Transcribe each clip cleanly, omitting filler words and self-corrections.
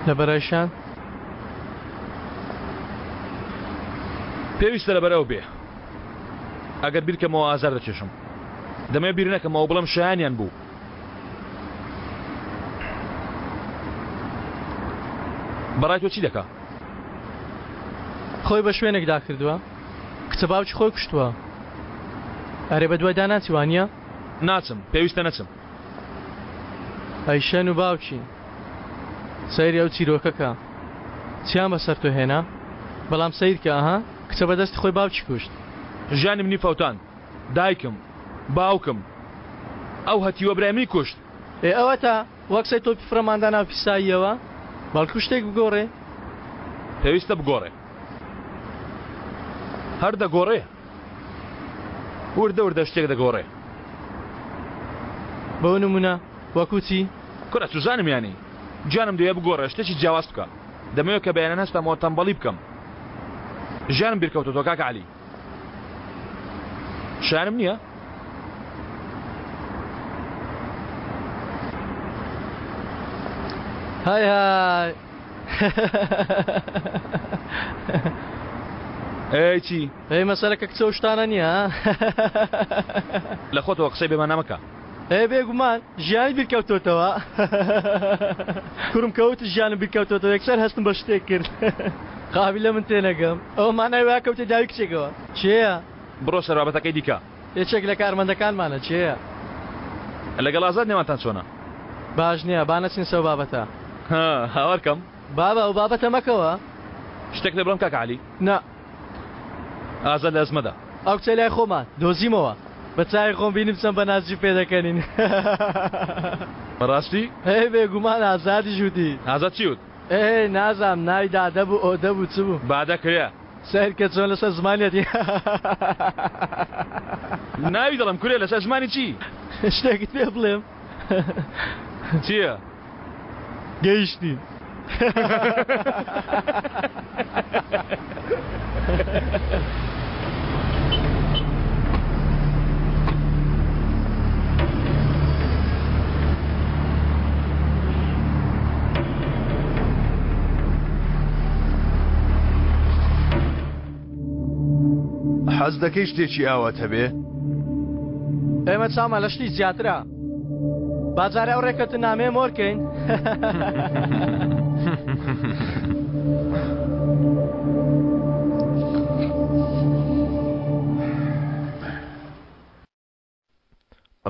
لەبەرایشان؟ پێویستە لەبەر ئەو بێ. ئەگەر بیرکەمەوە ئازار دەچێژم. دەمەوێ بیر نەکەمەوە بڵێم شایانیان بوو. بەڕای تۆ چی دەکا؟ خۆی بە شوێنێکدا کردووە کچە باوکی خۆی کوشتووە. ئەرێ بەدوایدا ناچی وانییە؟ ناچم، پێویستە نەچم. ئەی شەن و باوکی سەیری ئەو چیرۆکە کە چیان بەسەر تۆ هێنا بەڵام سەیرکە ئەها کچە بەدەستی خۆی باوکی کوشت. ژیانی منی فەوتاند دایکم باوکم ئەو هەتیوە برای منی کوشت. ئێ ئەوەتا وەک سەی تۆپی فڕێمان دا ناو پیساییەوە بەڵکو شتێک بگۆڕێ. پێویستە بگۆڕێ هەر دەگۆڕێ. وردە وردە شتێک دەگۆڕێ. بۆ نمونە وەکو چی؟ کورە چوزانم یانی گیانم دەیەوێ بگۆڕێ شتێکی جیاواز بکا دەمەوێ کە بەیانیان هەستامەوە تەمبەڵی بکەم ژیانم بیرکەوتۆتەوە کاکە عەلی شایانم نییە؟ های های ئەی چی؟ ئەی مەسەلەکە کچە و شتانە نییە ها؟ لە خۆتەوە قسەی بێمانا مەکە. ئێ بێگومان ژیانی بیرکەوتۆتەوە. کوڕم کە وتت ژیانم بیرکەوتۆتەوە یەکسەر هەستم بە شتێک کرد. قابیلە من تێنەگەم. ئەوە مانای وایە کەوتە داوی کچێکەوە. کێیە؟ بڕۆ سەر بابەتەکەی دیکە. یەکێک لە کارمەندەکانمانە. کێیە؟ لەگەڵ ئازاد نێوانتان چۆنە؟ باش نییە با نەچین سەو بابەتە. ها هاوار کەم. بابە ئەو بابەتە مەکەوە. شتێک لێ بڵێم کاکە عەلی؟ نا. ئازاد لە ئەزمەدا. ئەو کچەی لای خۆمان دۆزیمەوە. بە چاوی خۆم بینیم چەند بە نازی پێدەکەنین. بەڕاستی؟ ئێ بێگومان ئازادیش وتی. ئازاد چی وت؟ ئێ نازانم ناوی دادە بوو ئۆدە بوو چ بوو. بادە کرێ. سەیر کە چۆن لەسەر زمانیەتی. ناوی دەڵێم کورێ لەسەر زمانی چی؟ شتێکت پێ بڵێم؟ چییە؟ گەیشتین. حەز دەکەی شتێکی ئاوات هەبێ؟ ئێمە چاومان لە شتی زیاترە. با جارێ ئەو ڕێکەوتننامەیە مۆر کەین.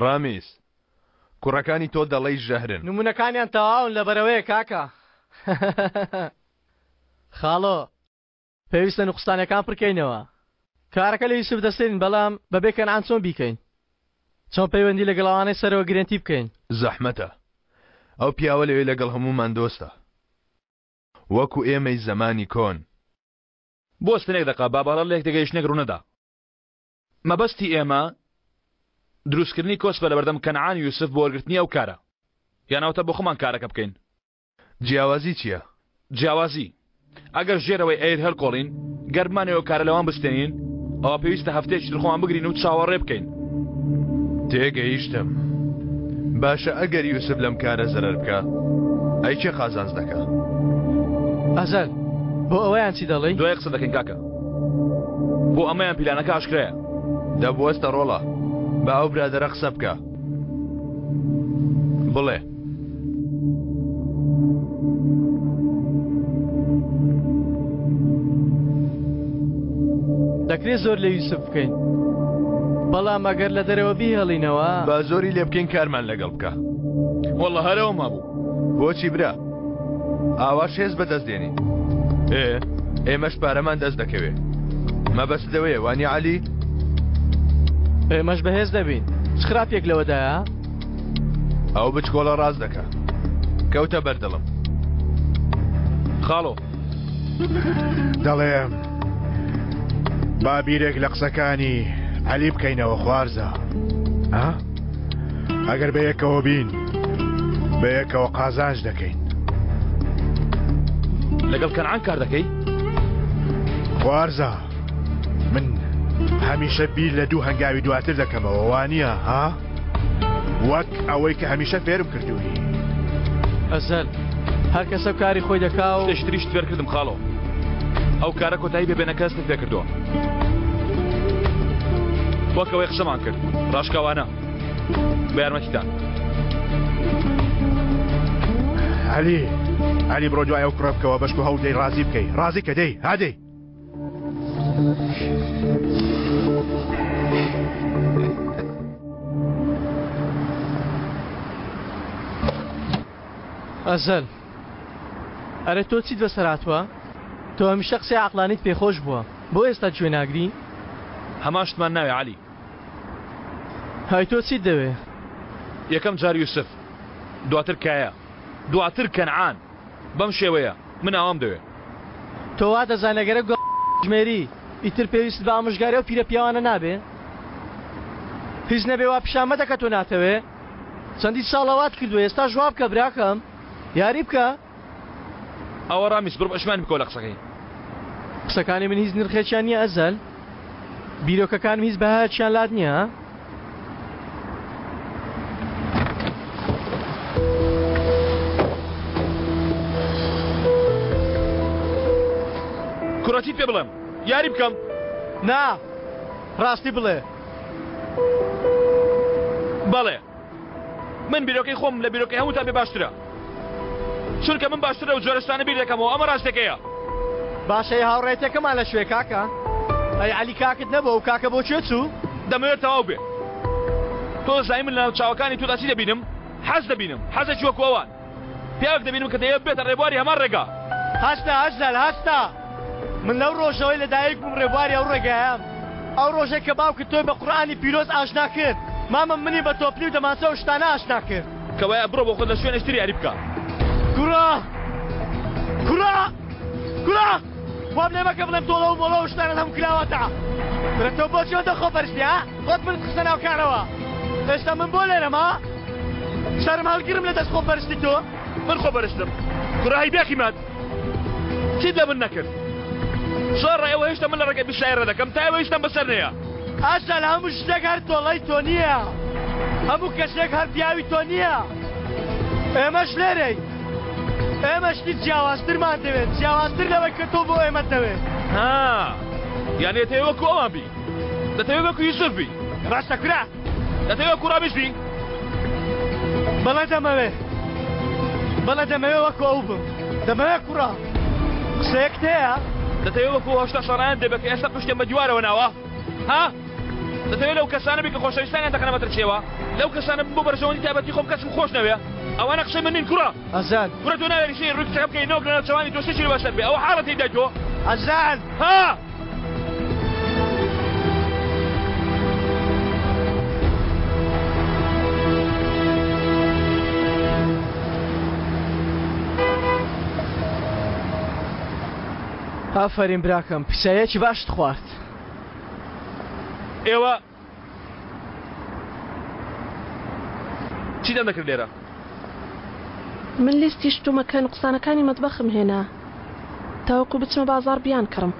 ڕامیز، کوڕەکانی تۆ دەڵێی ژەهرن. نموونەکانیان تەواون لەبەرئەوەیە کاکە. خاڵۆ پێویستە نوقسانەکان پڕکەینەوە. کارەکە لە یوسف دەستێنین بەڵام بەبێ کەنعان چۆن بیکەین؟ چۆن پەیوەندی لەگەڵ ئەوانەی سەرەوە گرێنتی بکەین؟ زەحمەتە. ئەو پیاوە لەوێ لەگەڵ هەموومان دۆستە. وەکو ئێمەی زەمانی کۆن. بوەستن یەک دەقە با بەهەڵە لێکتێگەیشتنێک ڕوونەدا. مەبەستی ئێمە دروستکردنی کۆسپە لەبەردەم کەنعان یوسف بۆ وەرگرتنی ئەو کارە. یان ئەوەتا بۆ خۆمان کارەکە بکەین. جیاوازی چییە؟ جیاوازی، ئەگەر ژێرەوەی ئەیر هەلکۆڵین، گەر بمانەوێ ئەو کارە لەوان بستێنین، ئەوا پێویستە هەفتەیەکی تر خۆمان بگرین و چاوەڕێ بکەین. تێگەیشتم. باشە ئەگەر یوسف لەم کارە زەرەر بکا، ئەی کێ قازانج دەکا؟ ئەزەل، بۆ ئەوەیان چی دەڵێی؟ دوای قسە دەکەین کاکە. بۆ ئەمەیان پیلانەکە ئاشکرایە. دە بوەستە ڕۆڵە، با ئەو برادەرە قسە بکا. بڵێ. دەکرێت زۆر لە یوسف بکەین بەڵام ئەگەر لە دەرەوە بیهێڵینەوە با زۆری لێ بکەین کارمان لەگەڵ بکە والله هەرەوە مابوو بۆچی برا ئاواش هێز بەدەست دێنین ئێ ئێمەش پارەمان دەست دەکەوێ مەبەست لەوەیە وانی عەلی ئێمەش بەهێز دەبین چ خراپێک لەوەدایە ئەو بچکۆڵە ڕاست دەکا کەوتە بەردڵم خاڵۆ دەڵێم با بیرێک لە قسەکانی عەلی بکەینەوە خوارزە ها ئەگەر بەیەکەوە بین بەیەکەوە قازانج دەکەین لەگەڵ کەنعان کار دەکەی خوارزە من هەمیشە بیر لە دوو هەنگاوی دواتر دەکەمەوە وانە ها وەک ئەوەی کە هەمیشە فێرم کردووی. ئەزەل. هەر کەسە کاری خۆی دەکا و شتێکی تریشت فێر کردم خاڵۆ. ئەو کارە کۆتایی پێ بێنە کە هەستت پێ کردووە. وەک ئەوەی قسەمان کرد ڕاشکاوانە بە یارمەتیتان. عەلی عەلی بڕۆ دوای ئەو کوڕە بکەوە بەشکو هەوڵ دەی ڕازی بکەی ڕازی کە دەی هادەی. ئەزەل ئەرێ تۆ چیت بەسەر هاتووە؟ تۆ هەمیشە قسەی عەقڵانیت پێخۆش بووە بۆ ئێستا گوێ ناگری؟ هەمان شتمان ناوێ عەلی. هەی تۆ چیت دەوێ؟ یەکەم جار یوسف دواتر کایا دواتر کەنعان بەم شێوەیە من ئاوام دەوێ. تۆ وا دەزانی گەرەک گۆ ژمێری ئیتر پێویستت بە ئامۆژگاری ئەو پیرە پیاوانە نابێ؟ هیچ نەبێ وا پیشان مەدە کە تۆ ناتەوێ چەندین ساڵە وات کردووە ئێستاش وا بکە براکەم یاری بکە. ئەوە ڕامیس بڕۆ پەشیمانی بکەوە لە قسەکەی. قسەکانی من هیچ نرخێکیان نییە ئەزەل؟ بیرۆکەکانم هیچ بەهایەکیان لات نییە ها؟ کوڕە چیت پێ بڵێم؟ یاری بکەم؟ نا ڕاستی بڵێ. بەڵێ من بیرۆکەی خۆم لە بیرۆکەی هەمووتان پێ باشترە چونکە من باشتر لەو جۆرە شتانە بیر دەکەمەوە ئەمە ڕاستەکەیە. باشە ئەی هاوڕێیەتیەکەمان لە کوێ کاکە؟ ئەی عەلی کاکت نەبوو ئەو کاکە بۆ کوێ چوو؟ دەمەوێت تەواو بێ. تۆ دەزانی من لەناو چاوەکانی تۆدا چی دەبینم؟ حەز دەبینم، حەزێکی وەکو ئەوان. پیاوێک دەبینم کە دەیەوێت ببێتە ڕێبواری هەمان ڕێگا. هەستە ئەزەل هەستە! من لەو ڕۆژەوەی لەدایک بووم ڕێبواری ئەو ڕێگایەم. ئەو ڕۆژەی کە باوکت تۆی بە قورئانی پیرۆز ئاشنا کرد، مامم منی بە تۆپلی و دەمانچە و شتانە ئاشنا کرد. کەوایە بڕۆ بۆ خۆت لە شوێنێکی تر یاری بکە. کوڕە! کوڕە! کوڕە! وام لێ مەکە بڵێم تۆڵە و مۆڵە و شتانەت هەموو کراوەتە. کورە تۆ بۆچی ئەوەندە خۆپەرستی ها؟ خۆت منت خستە ناو کارەوە. ئێستا من بۆ لێرەم ها؟ سەرم هەڵگرم لە دەست خۆپەرستی تۆ؟ من خۆپەرستم؟ کوڕە هەی بێقیمەت! چیت لە من نەکرد؟ زۆر ڕای ئەوە هێشتا من لە ڕێگای بیسایە ڕێ دەکەم تا ئێوە هیچتان بەسەر نەیە. ئەسەل هەموو شتێک هەر تۆڵەی تۆ نییە، هەموو کەسێک هەر پیاوی تۆ نییە. ئێمەش لێرەین. ئێمە شتی جیاوازترمان دەوێت، جیاوازتر لەوەی کە تۆ بۆ ئێمەت دەوێت. ها، یانی دەتەوێ وەکو ئەوان بی؟ دەتەوێ وەکو یوسف بی؟ ڕاستە کورە. دەتەوێ وەکو ڕامیش بی؟ بەڵێ دەمەوێ. بەڵێ دەمەوێ وەکو ئەو بم. دەمەوێ کوڕە. قسەیەکت هەیە؟ دەتەوێ وەکو 80 ساڵانیان دەبێ کە ئێستا پشتیان بە دیوارەوە ناوە؟ ها؟ دەتەوێ لەو کەسانە بی کە خۆشەویستانیان دەخەنە مەترسیەوە؟ لەو کەسانە بم بۆ بەرژەوەندی تایبەتی خۆم کەسم خۆش نەوێ؟ ئەوانە قسەی من نین کوڕە. ئەزال. کوڕە تۆ ناوێری سەیری ڕووی کچەکە بکەی نەوەک لەناو چاوانی تۆ شتێکی لێ بەسەر بێ ئەوە حاڵەتی دای تۆ. ئەزال. ها؟ ئافەرین براکەم پیسایەکی باشت خوارد. ئێوە چیتان دەکرد لێرە؟ من لیستی شتومەکە نوقسانەکانی مەتبەخم هێنا تاوەکو بچمە بازاڕ بیانکڕم.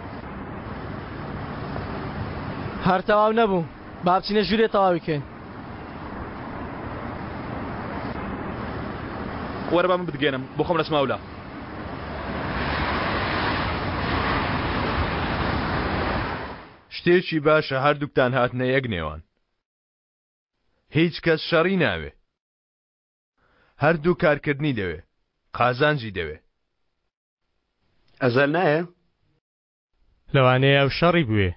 هەر تەواو نەبوو با بچینە ژوورێ تەواوی کەین. وەرە با من بتگەیەنم بۆ خۆم دەچمە ئەولا. شتێکی باشە هەردووکتان هاتنە یەک نێوان. هیچ کەس شەڕی ناوێ. هەردوو کارکردنی دەوێ. قازانجی دەوێ. ئەزەل نایە؟ لەوانەیە ئەو شەڕی بوێ.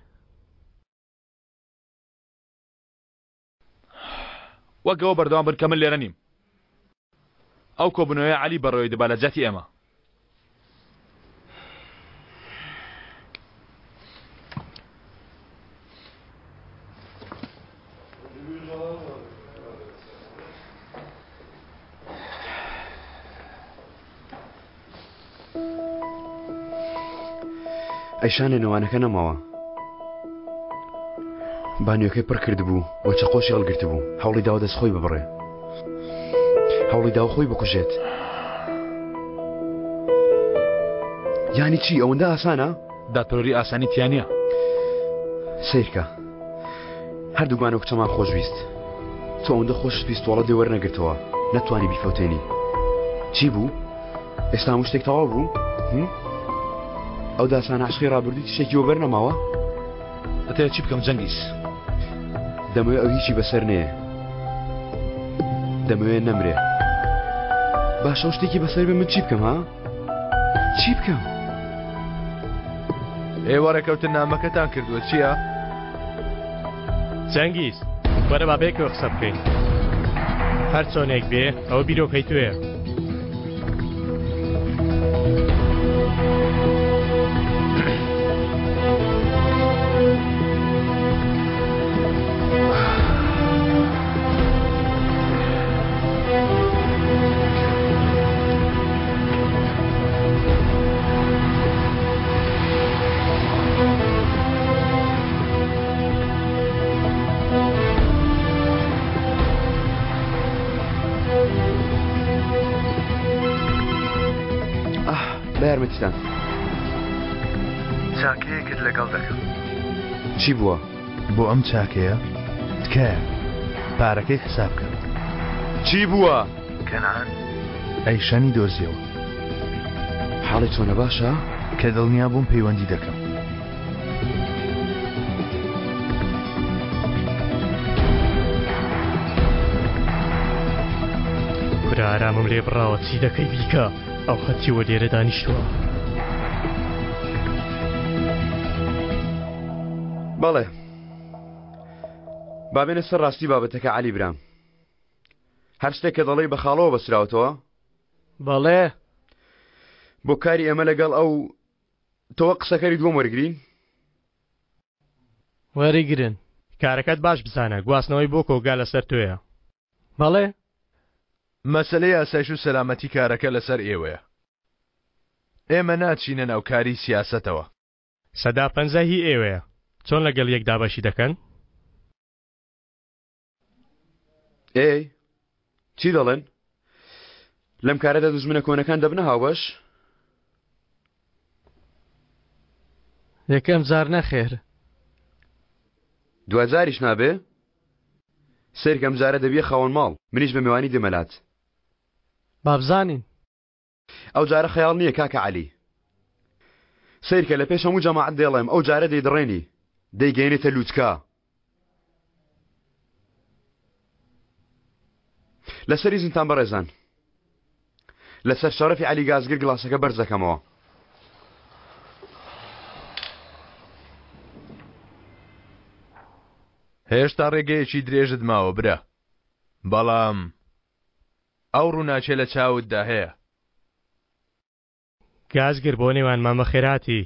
وەک ئەوە بەردەوام بن کە من لێرە نیم. ئەو کۆبوونەوەیە عەلی بەڕێوەی دەبا لە جیاتی ئێمە. ئەی شانێ نەوانەکە نەماوە بانیۆکەی پڕ کردبوو و چەقۆشی هەڵگرتبوو هەوڵی داوە دەست خۆی ببڕێ هەوڵی داوە خۆی بکوژێت یانی چی ئەوەندە ئاسانە دادپەروەری ئاسانی تیا نییە سیرکە هەردووگمان و کچەمان خۆشویست تۆ ئەوەندە خۆشت ویست تۆڵە لێ وەرنەگرتەوە نەتوانی بیفەوتێنی چی بوو؟ ئێستا هەموو شتێک تەواو بوو؟ ئەو داسانە عشقی ڕابردوو شتێکی وەبەر نەماوە؟ دەتەوێت چی بکەم جەنگیز؟ دەمەوێ ئەو هیچی بەسەر نەیە. دەمەوێ نەمرێ. باشە ئەو شتێکی بەسەر بێ من چی بکەم ها؟ چی بکەم؟ ئێوە ڕێکەوتن نامەکەتان کردووە چییە؟ جەنگیز وەرە با بێکەوە قسە بکەین هەر چۆنێک بێ ئەوە بیرۆکەی توێ. بە یارمەتیتان چاکەیەکت لەگەڵ دەکەم چی بووە؟ بۆ ئەم چاکەیە تکایە پارەکەی حساب کە. چی بووە؟ کەنعان ئەیشەنی دۆزیەوە. حاڵی چۆنە باشە؟ کە دڵنیا بووم پەیوەندی دەکەم. کورە ئارامم لێ بڕاوە چی دەکەی بیکە ئەو هەتیوە لێرە دانیشتووە. بەڵێ با بێنە سەر ڕاستی بابەتەکە عەلی برام هەر شتێک کە دەڵێی بە خاڵەوە بەسراوەتەوە بەڵێ بۆ کاری ئێمە لەگەڵ ئەو تۆ قسەکەری دووەم وەرگین وەریگرن کارەکەت باش بزانە گواستنەوەی بۆ کۆگا لەسەر تۆیە بەڵێ مەسەلەی ئاسایش و سەلامەتی کارەکە لەسەر ئێوەیە ئێمە ناچینە ناو کاری سیاسەتەوە. 50% هی ئێوەیە چۆن لەگەڵ یەک دابەشی دەکەن؟ ئێی چی دەڵێن؟ لەم کارەدا دوژمنە کۆنەکان دەبنە هاوبەش؟ یەکەم جار نەخێر. دواجاریش نابێ؟ سەیرکە ئەم جارە دەبیە خاوەن ماڵ منیش بە مێوانی دێمە لات. با بزانین. ئەو جارە خەیاڵ نییە کاکە عەلی. سەیرکە لە پێش هەموو جەماعەت دەیڵێم ئەو جارە دەیدڕێنی دەیگەیەنێتە لووتکە. لەسەر ئیزنتان بەڕێزان. لەسەر شەڕەفی عەلی گازگر گڵاسەکە بەرز دەکەمەوە. هێشتا ڕێگەیەکی درێژت ماوە برا بەڵام ئەو ڕووناکیە لە چاوتدا هەیە. گازگر بۆ نێوانمان بەخێرهاتی.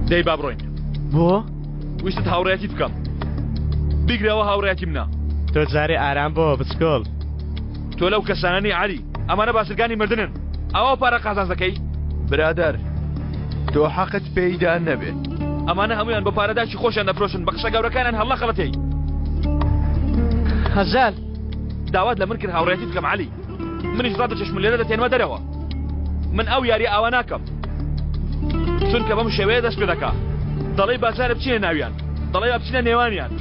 دەی با بڕۆین. بۆ؟ ویستت هاوڕێیەتیت بکەم. بیگرەوە هاوڕێیەتی منە. تۆ جارێ ئارام بۆ بچکۆل. تۆ لەو کەسانە نی عەلی. ئەمانە بازرگانی مردنن. ئاوا پارە قازانج دەکەی؟ برادەر تۆ حەقت پێیدا نەبێ. ئەمانە هەموویان بە پارە داکی خۆشیان دەفرۆشن بە قسە گەورەکانیان هەڵنەخەڵەتێی. هەزال. داوات لە من کرد هاوڕێیەتیت بکەم عەلی. منیش ڕادەچێشم و لێرە دەتێنمە دەرەوە. من ئەو یاریە ئاوا ناکەم. چونکە بەم شێوەیە دەست پێ دەکا. دەڵێی با جارێ بچینە ناویان. دەڵێی با بچینە نێوانیان.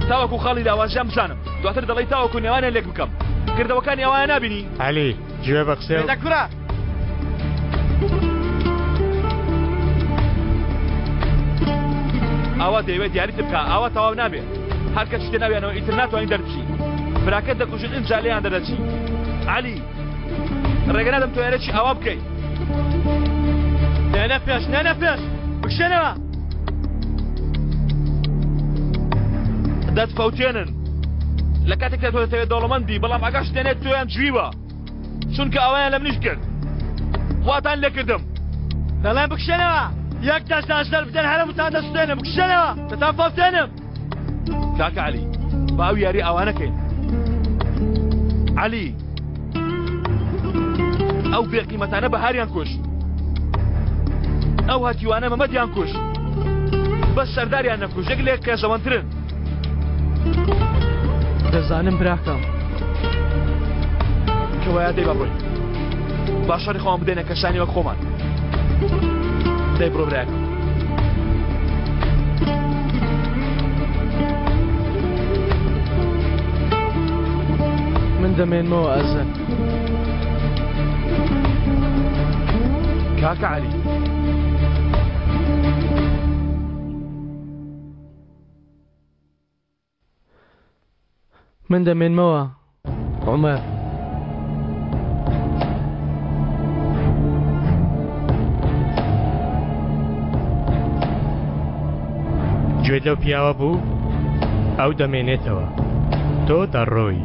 تاوەکو خاڵی لاوازیان بزانم. دواتر دەڵێی تاوەکو نێوانیان لێک بکەم. کردەوەکانی ئەوایان نابینی؟ عەلی، گوێ بە قسەی. بێدە کورە! ئاوا دەیەوێت یاریت بکا ئاوا تەواو نابێ. هەر کە چیتە ناویانەوە ئیتر ناتوانی دەربچی. براکەت دەکوژن ئینجا لێیان دەردەچی. عەلی، ڕێگە نادەم تۆ یاریی ئاوا بکەی. نێنە پێش، نێنە پێش! بکشێنەوە! دەتفەوتێنن. لە کاتێکدا تۆ دەتەوێت دەوڵەمەند بی، بەڵام ئاگاشت لێ نێت تۆیان جویوە. چونکە ئەوەیان لە منیش کرد. واتان لێ کردم. دەڵێم بکشێنەوە! یەک دەست لەسەر بدەن هەر هەمووتان دەسوتێنم. بکشێنەوە! دەتانفەوتێنم. کاکە عەلی، با ئەو یارییە ئاوا نەکەین. عەلی، ئەو بێقیمەتانە بەهاریان کوشت. ئەو هەتیوانە مەمەدیان کوشت. بەس سەرداریان نەکوشت، یەک لە یەک قێزەوەنترن. دەزانم براکەم. کەوایە دەی با بڕۆین. با شەڕی خۆمان بدەینە کەسانی وەک خۆمان. دەی بڕۆ برایەکەم. دەمێنمەوە ئەزەل. کاکە عەلی. من دەمێنمەوە عومەر. گوێت لەو پیاوە بوو؟ ئەو دەمێنێتەوە. تۆ دەڕۆی.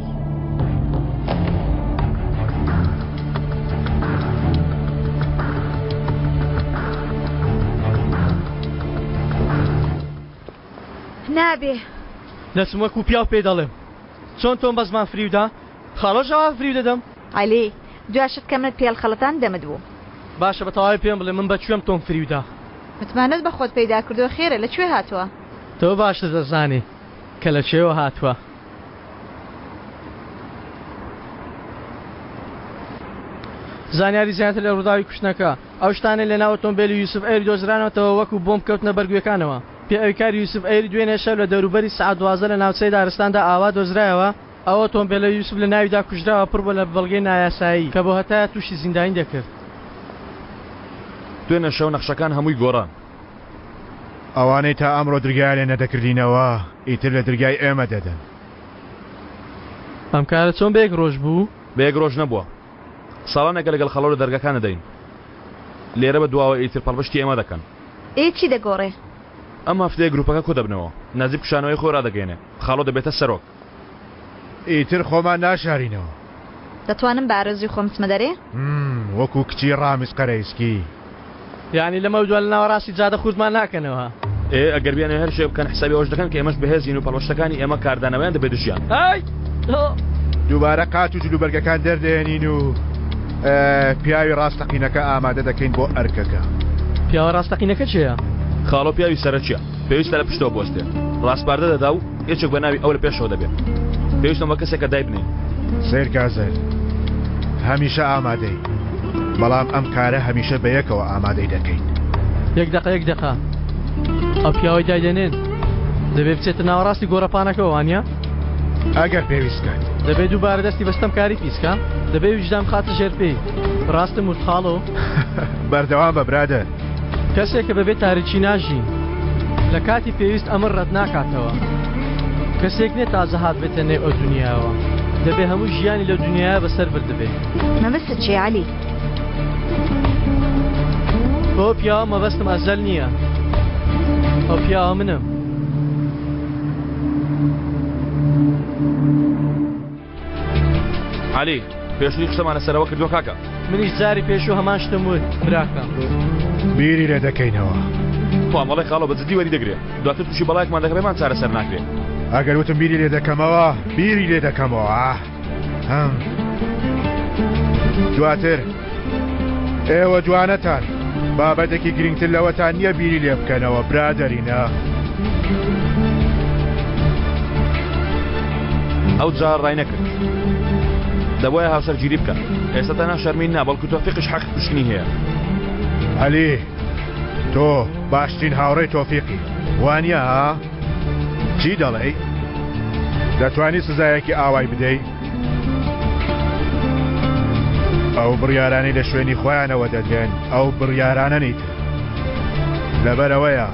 نابێ. دەچم وەکو پیاو پێی دەڵێم. چۆن تۆم بە زمان فریو دا؟ خاڵۆش ئاوا فریو دەدەم؟ عەلی، دوا شت کە منت پێ هەڵخەڵەتاند دەمت بوو. باشە بە تەواوی پێم بڵێ من بە کوێم تۆم فریو دا؟ متمانەت بە خۆت پەیدا کردووە خێرە لە کوێ هاتووە؟ تۆ باشتر دەزانی کە لە کوێوە هاتووە. زانیاری زیاتر لە ڕووداوی کوشتنەکە، ئەو شتانەی لەناو ئۆتۆمبێلی یوسف ئەیری دۆزرانەوەتەوە وەکو بۆمب کەوتنە بەر گوێکانەوە. پێ ئەویکاری یوسف ئەیری دوێنێ شەو لە دەوروبەری سەعات 12 لە ناوچەی دارستاندا ئاوا دۆزرایەوە، ئەو ئۆتۆمبێلە یوسف لە ناویدا کوژراوە پڕ بووە لە بەڵگەی نایاسایی کە بۆ هەتایە تووشی زیندانی دەکرد. دوێنێ شەو نەخشەکان هەمووی گۆڕان. ئەوانەی تا ئەمڕۆ درگایان لێ نەدەکردینەوە ئیتر لە درگای ئێمە دەدەن. ئەم کارە چۆن بە یەک ڕۆژ بوو؟ بە یەک ڕۆژ نەبووە. ساڵانێکە لەگەڵ خەڵۆ لە دەرگاکان دەدەین. لێرە بە دواوە ئیتر پەڵپشتی ئێمە دەکەن. ئێ چی دەگۆڕێ؟ ئەم هەفتەیە گروپەکە کۆدەبنەوە. نەجیب کشانەوەی خۆی ڕادەگەیەنێ. خاڵۆ دەبێتە سەرۆک. ئیتر خۆمان ناشارینەوە. دەتوانم بە ئارەزووی خۆم بچمە دەرێ؟ همم وەکو کچی ڕامیز قەرەیسکی. یانی لەمەودوا لە ناوەڕاستی جادە خوردمان ناکەنەوە. ئێ ئەگەر بیانەوێ هەر شتێک بکەن حسابی ئەوەش دەکەن کە ئێمەش بەهێزین و پەڵپشتەکانی ئێمە کاردانەوەیان دەبێ دژیان. ئای ئۆ. دووبارە قات و جلوبەرگەکان دەردەهێنین و پیاوی ڕاستەقینەکە ئامادە دەکەین بۆ ئەرکەکە. پیاوە ڕاستەقینەکە کێیە؟ خاڵۆ پیاوی سەرەکیە، پێویستە لە پشتەوە بوەستێ. ڕاسپاردە دەدا و یەکێک بە ناوی ئەو لە پێشەوە دەبێ. پێویستمان بە کەسێکە دایبنێین. سەیرکە ئەزەر، هەمیشە ئامادەی، بەڵام ئەم کارە هەمیشە بەیەکەوە ئامادەی دەکەین. یەک دەقە، یەک دەقە. ئەو پیاوەی دایدەنێن دەبێ بچێتە ناوەڕاستی گۆڕەپانەکەوە، وانییە؟ ئەگەر پێویست کات. دەبێ دووبارە دەستی بە ستەمکاری پیس کا؟ دەبێ ویژدان بخاتە ژێر پێی. ڕاستم وت خاڵۆ؟ بەردەوام بە برادەر. کەسێک کە بەبێ تاریکی ناژی. لە کاتی پێویست ئەمر ڕەت ناکاتەوە. کەسێک نیە تازە هاتبێتە نێو ئەو دونیایەوە. دەبێ هەموو ژیانی لەو دونیایە بەسەر بردبێ. مەبەستت چیە عەلی؟ بەو پیاوە مەبەستم ئەزەل نییە. ئەو پیاوە منم. عەلی، پێشووی قسەمان لەسەرەوە کردووە کاکە. منیش جاری پێشوو هەمان شتم وت براکەم. بیری لێ دەکەینەوە. خوا مەڵێ خاڵۆ بە جدی وەری دەگرێ دواتر تووشی بەڵایەکمان دەکا پێمان چارەسەر ناکرێ. ئەگەر وتم بیری لێ دەکەمەوە بیری لێ دەکەمەوە. هەم. دواتر ئێوە دوانەتان بابەتێکی گرنگتر لەوەتان نییە بیری لێ بکەنەوە برادەرینە. ئەو جار ڕای نەکرد دەبوایە هاوسەرگیری بکەن ئێستا تەنها شەرمین نا بەڵکو تۆفیقیش حەقی کوشتنی هەیە. عەلی تۆ باشترین هاوڕێی تۆفیقی وانە ها؟ چی دەڵێی؟ دەتوانی سزایەکی ئاوای بدەی؟ ئەو بڕیارانەی لە شوێنی خۆیانەوە دەدرێن ئەو بڕیارانە نیتر لەبەرەوەیە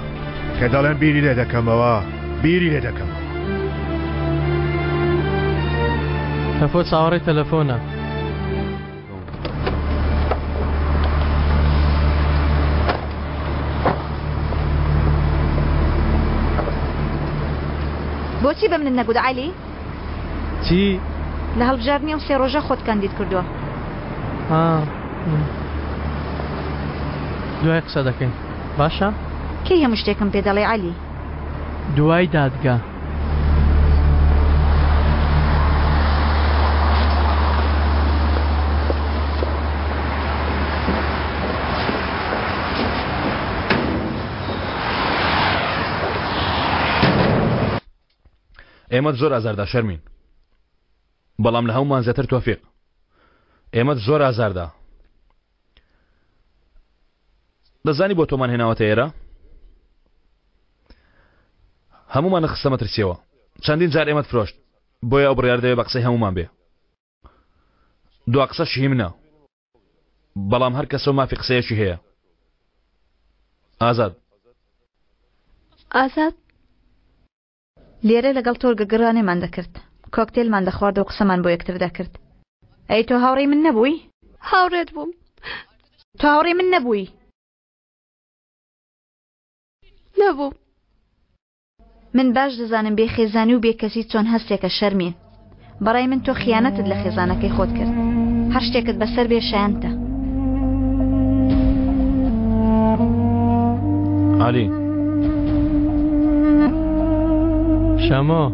کە دەڵێن بیری لێ دەکەمەوە بیری لێ دەکەمەوە. تەفۆ چاوەڕێی تەلەفۆنە. بۆچی بە منت نەگوت عەلی؟ چی؟ لە هەڵبژاردنی ئەو سێ ڕۆژە خۆت کاندید کردووە. ها دوای قسە دەکەین باشە؟ کەی هەموو شتێکم پێ دەڵێی عەلی؟ دوای دادگا. ئێمەت زۆر ئازاردا شەرمین بەڵام لە هەمومان زیاتر تۆفیق ئێمەت زۆر ئازاردا دەزانی بۆ تۆمان هێناوەتە ئێرە؟ هەموومانت خستە مەترسیەوە. چەندین جار ئێمەت فرۆشت. بۆیە ئەو بڕیارە دەبێ بە قسەی هەموومان بێ. دوا قسەش هی منە بەڵام هەر کەسە و مافی قسەیەکی هەیە. ئازاد. ئازاد. لێرە لەگەڵ تۆرگە گڕانێمان دەکرد، کۆکتێلمان دەخوارد و قسەمان بۆ یەکتر دەکرد. ئەی تۆ هاوڕێی من نەبووی؟ هاوڕێت بووم. تۆ هاوڕێی من نەبووی؟ نەبووم. من باش دەزانم بێ خێزانی و بێ کەسی چۆن هەستێکە شەرمین. بەڕای من تۆ خیانەتت لە خێزانەکەی خۆت کرد. هەر شتێکت بەسەر بێ شایەنتە. عەلی. شەمۆ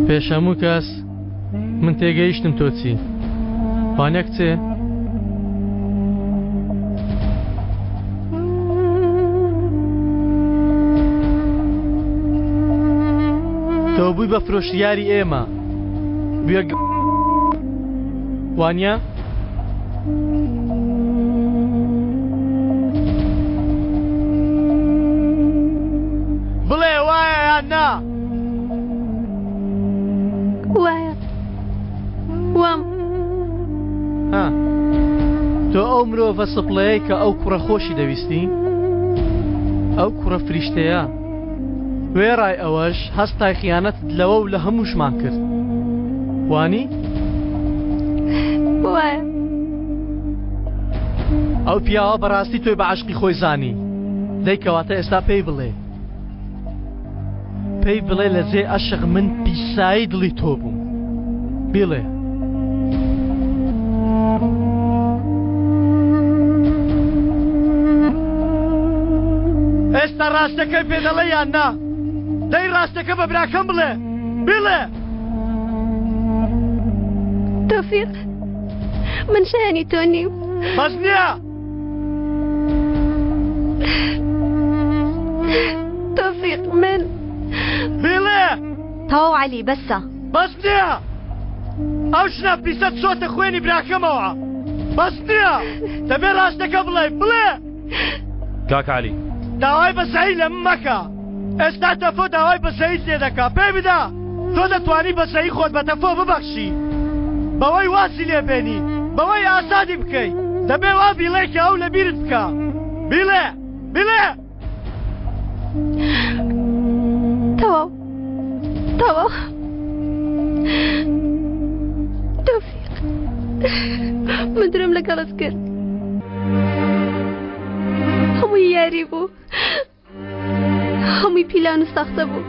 پێش هەموو کەس من تێگەیشتم تۆ چی وانە کچێ؟ تۆ بووی بە فرۆشیاری ئێمە بوویە وانە؟ بڵێ وایە یان نا؟ وایە وام. ها تۆ ئەو مرۆڤە سپڵەیەی کە ئەو کوڕە خۆشی دەویستی؟ ئەو کوڕە فریشتەیە وێڕای ئەوەش هەستای خیانەتت لەوە و لە هەمووشمان کرد وانی؟ وایە. ئەو پیاوە بەڕاستی تۆی بە عەشقی خۆی زانی دەی کەواتە ئێستا پێی بڵێ پێی بڵێ لە جێ ئەشق من پیسایی دڵی تۆ بووم بیڵێ. ئێستا ڕاستەکەی پێ دەڵێ یان نا؟ دەی ڕاستەکە بە براکەم بڵێ بیڵێ. تۆفیق من شایانی تۆ نیم. بەس نییە. تۆفیق من بیڵێ. تەواو عەلی بەسە. بەس نییە ئەو ژنە پیسە چۆتە خوێنی براکەمەوە بەس نییە دەبێ ڕاستەکە بڵێ بڵێ. کاک عەلی. داوای بەزەیی لە من مەکە ئێستا تەفۆ داوای بەزەییت لێ دەکا پێی بدە تۆ دەتوانی بەزەیی خۆت بە تەفۆ ببەخشی بەوەی وازی لێ بێنی بەوەی ئازادی بکەی دەبێ وا بیڵێ کە ئەو لەبیرت بکا بیڵێ بیڵێ. تەواو تەواو تۆفیق من درۆم لەگەڵت کرد هەمووی یاری بوو هەمووی پیلان و ساختە بوو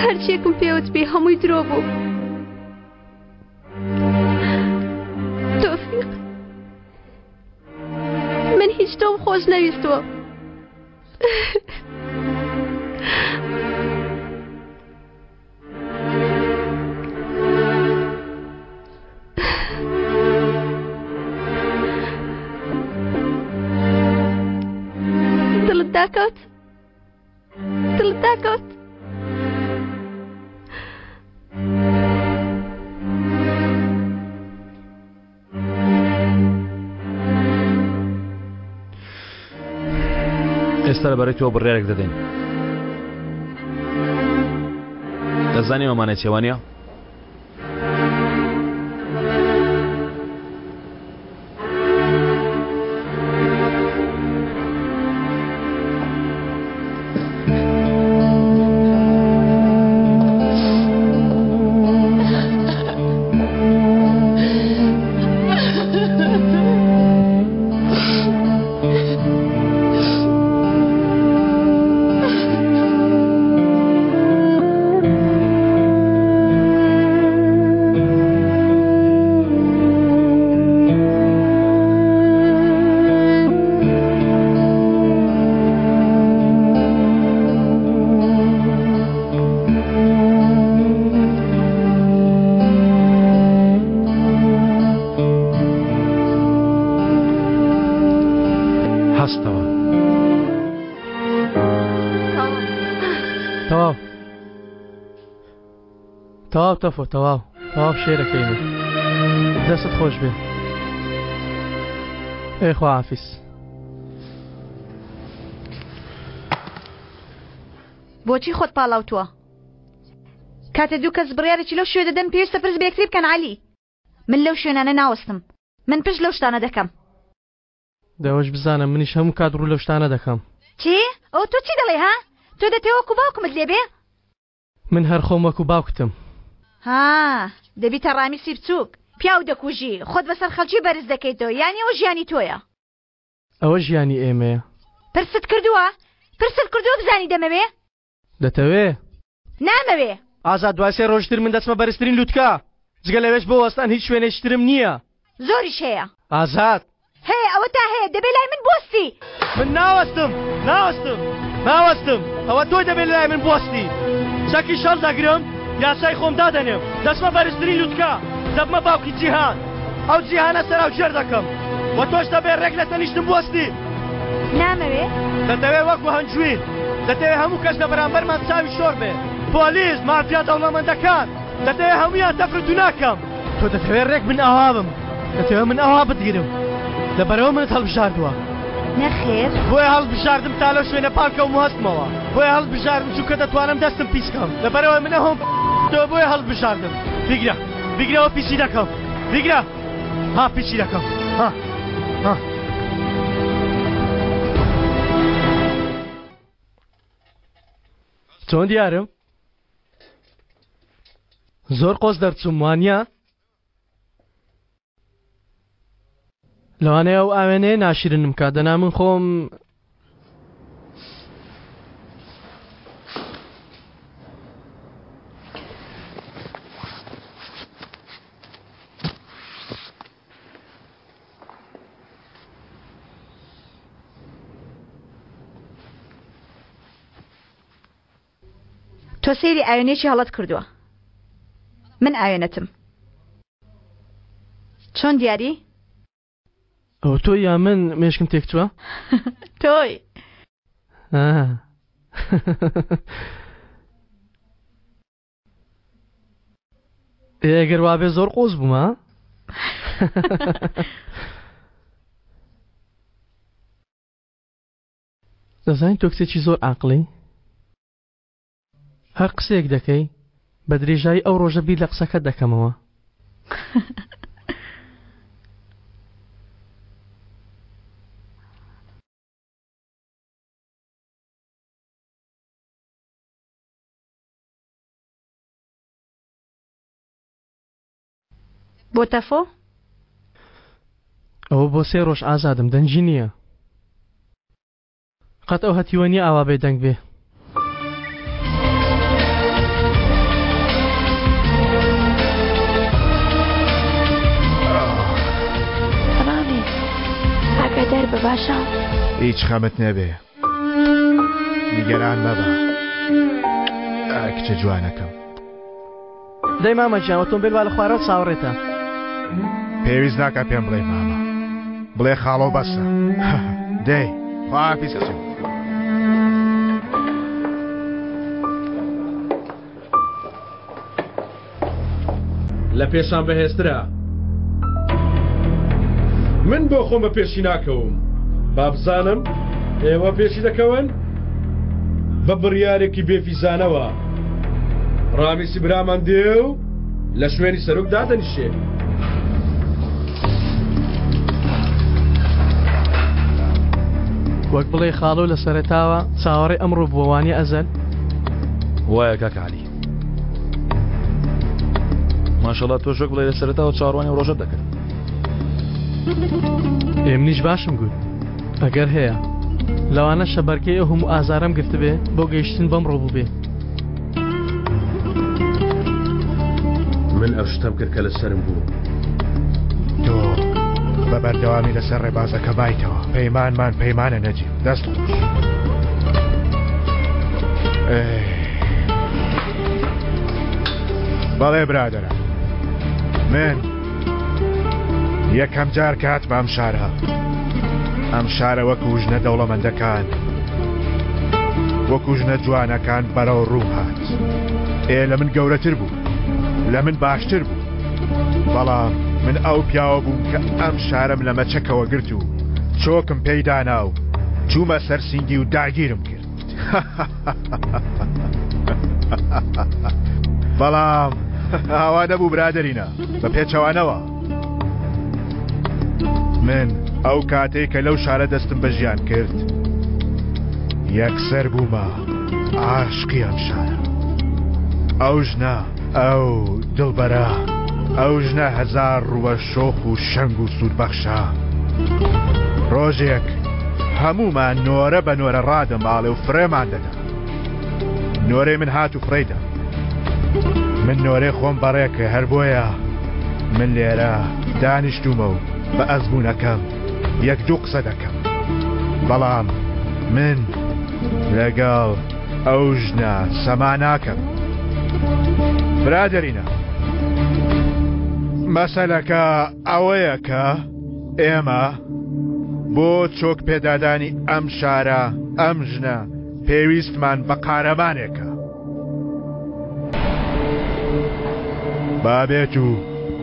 هەرچیەکم پێوت بێ هەمووی درۆ بوو تۆفیق من هیچ تۆم خۆش نەویستووە دڵت داکەوت دڵت داکەوت ئێستا لەبارەی تۆ بڕیارێک دەدەین دەزانی ئەمانە چێوانە هەستەوە تەواو تەواو تەفۆ تەواو تەواو شێرەکەی من دەستت خۆش بێ ئێ خواحافیز. بۆچی خۆت پاڵاوتووە؟ کاتێ دوو کەس بڕیارێکی لەو شێوە دەدەن پێویستە پرس بە یەکتری بکەن عەلی. من لەو شوێنانە ناوەستم. من پشت لەو شتانە دەکەم. دەوەش بزانە منیش هەموو کات ڕوو لەو شتانە دەکەم. چی؟ ئەوە تۆ چی دەڵێی ها؟ تۆ دەتەوێ وەکو باوکمت لێ بێ؟ من هەر خۆم وەکو باوکتم. ها دەبیتە ڕامیسی بچووک. پیاو دەکوژی، خۆت بەسەر خەڵکی بەرز دەکەیتەوە، یانی ئەوە ژیانی تۆیە. ئەوە ژیانی ئێمەیە. پرست کردووە؟ پرست کردووە بزانی دەمەوێ؟ دەتەوێ؟ نامەوێ. ئازاد دوای سێ ڕۆژی تر من دەچمە بەرزترین لوتکە. جگە لەوێش بۆ وەستان هیچ شوێنێکی ترم نییە. زۆریش هەیە. ئازاد. هەیە ئەوەتا هەیە دەبێ لای من بوەستی. من ناوەستم ناوەستم ناوەستم ئەوە تۆی دەبێ لای من بوەستی. چەکیش هەڵدەگرم یاسای خۆم دادەنێم دەچمە بەرزترین لوتکە دەبمە باوکی جیهان ئەو جیهانە سەراوژێر دەکەم و تۆش دەبێ ڕێک لە تەنیشتم بوەستی. نامەوێ. دەتەوێ وەکو هەنجوین دەتەوێ هەموو کەس لە بەرامبەرمان چاوی شۆڕ بێ پۆلیس مافیا دەوڵەمەندەکان دەتەوێ هەموویان تەفر و تونا کەم. تۆ دەتەوێ ڕێک من ئاوا بم، دەتەوێ من ئاوا بتگرم، لەبەرئەوە منت هەڵبژاردووە. نەخێر. بۆیە هەڵتبژاردم تا لەو شوێنە پاڵکەوم و هەستمەوە، بۆیە هەڵتبژاردم چونکە دەتوانم دەستم پیس کەم، لەبەرئەوەی من ئەوم تۆ بۆیە هەڵتبژاردم. بیگرە، بیگرەوە پیسی دەکەم، بیگرە، ها پیسی دەکەم، ها، ها. چۆن دیارم؟ زۆر قۆز دەرچووم وانە؟ لەوانەیە ئەو ئاوێنەیە ناشرنم کا دەنا من خۆم تۆ سەیری ئاوێنەیەکی هەڵەت کردووە من ئاوێنەتم چۆن دیاری؟ ئەوە تۆی یا من مێشکم تێکچووە؟ تۆی. ئێ گەر وابێ زۆر قۆز بوومە دەزانی تۆ کچێکی زۆر عاقڵی هەر قسەیەک دەکەی بە درێژایی ئەو ڕۆژە بیر لە قسەکەت دەکەمەوە. بۆ تەفۆ؟ ئەوە بۆ سێ ڕۆژ ئازادم دەنگی نییە. قەت ئەو هەتیوە نیە ئاوا بێ دەنگ بێ. ڕامیز ئاگادار بە باشە؟ هیچ خەمت نەبێ نیگەران مەبە کچە جوانەکەم. دەی مامە گیان ئۆتۆمبێل وا لە خوارەوە چاوەڕێتە. پێویست ناکا پێم بڵێی مامە بڵێ خاڵۆ بەسە دەی خواحافیز کچم. لە پێشان بەهێزترە من بۆ خۆم بە پێشی ناکەوم با بزانم ئێوە پێشی دەکەون بە بڕیارێکی بێفیزانەوە ڕامیسی برامان دێ و لە شوێنی سەرۆک دادەنیشێ. وەک بڵێ خاڵۆ لە سەرەتاوە چاوەڕێ ئەمڕۆ بووە وانیە ئەزەل؟ وایە کاک عەلی. ماشەڵا تۆش وەک بڵێ لە سەرەتاوە چاوەڕوانی ئەو ڕۆژەت دەکرد. ئێ منیش باشم گوت. ئەگەر هەیە. لەوانەشە بەرگەی ئەو هەموو ئازارەم گرتبێ بۆ گەیشتن بەم ڕۆ بووبێ. من ئەو شتەم کرد کە لەسەرم بوو. تۆ بە بەردەوامی لەسەر ڕێبازەکە مایتەوە. پەیمانمان پەیمانە نەجیب. دەست خۆش. بەڵێ برادەرە. من یەکەم جار کە هاتمە ئەم شارە ئەم شارە وەکو ژنە دەوڵەمەندەکان وەکو ژنە جوانەکان بەرەو ڕووم هات ئێ لە من گەورەتر بوو لە من باشتر بوو بەڵام من ئەو پیاوە بووم کە ئەم شارم لە مەچەکەوە گرت و چۆکم پێی دانا و چوومە سەر سینگی و داگیرم کرد. بەڵام ئاوا نەبوو برادەرینە، بە پێچەوانەوە. من ئەو کاتەی کە لەو شارە دەستم بە ژیان کرد، یەکسەر بوومە عاشقی ئەم شارە. ئەو ژنە، ئەو دڵبەرە، ئەو ژنە هەزار ڕووە شۆخ و شەنگ و سوودبەخشە. ڕۆژێک هەموومان نۆرە بە نۆرە ڕادەماڵێ و فڕێمان دەدا. نۆرەی من هات و فڕێی دا. من نۆرەی خۆم بەڕێ کرد، هەر بۆیە من لێرە دانیشتوومە و بە ئەزموونەکەم یەک دوو قسە دەکەم. بەڵام من لەگەڵ ئەو ژنە سەما ناکەم. برادەرینە، مەسەلەکە ئەوەیە کە ئێمە بۆ چۆک پێدادانی ئەم شارە، ئەم ژنە پێویستمان بە قارەمانێکە. با بێت و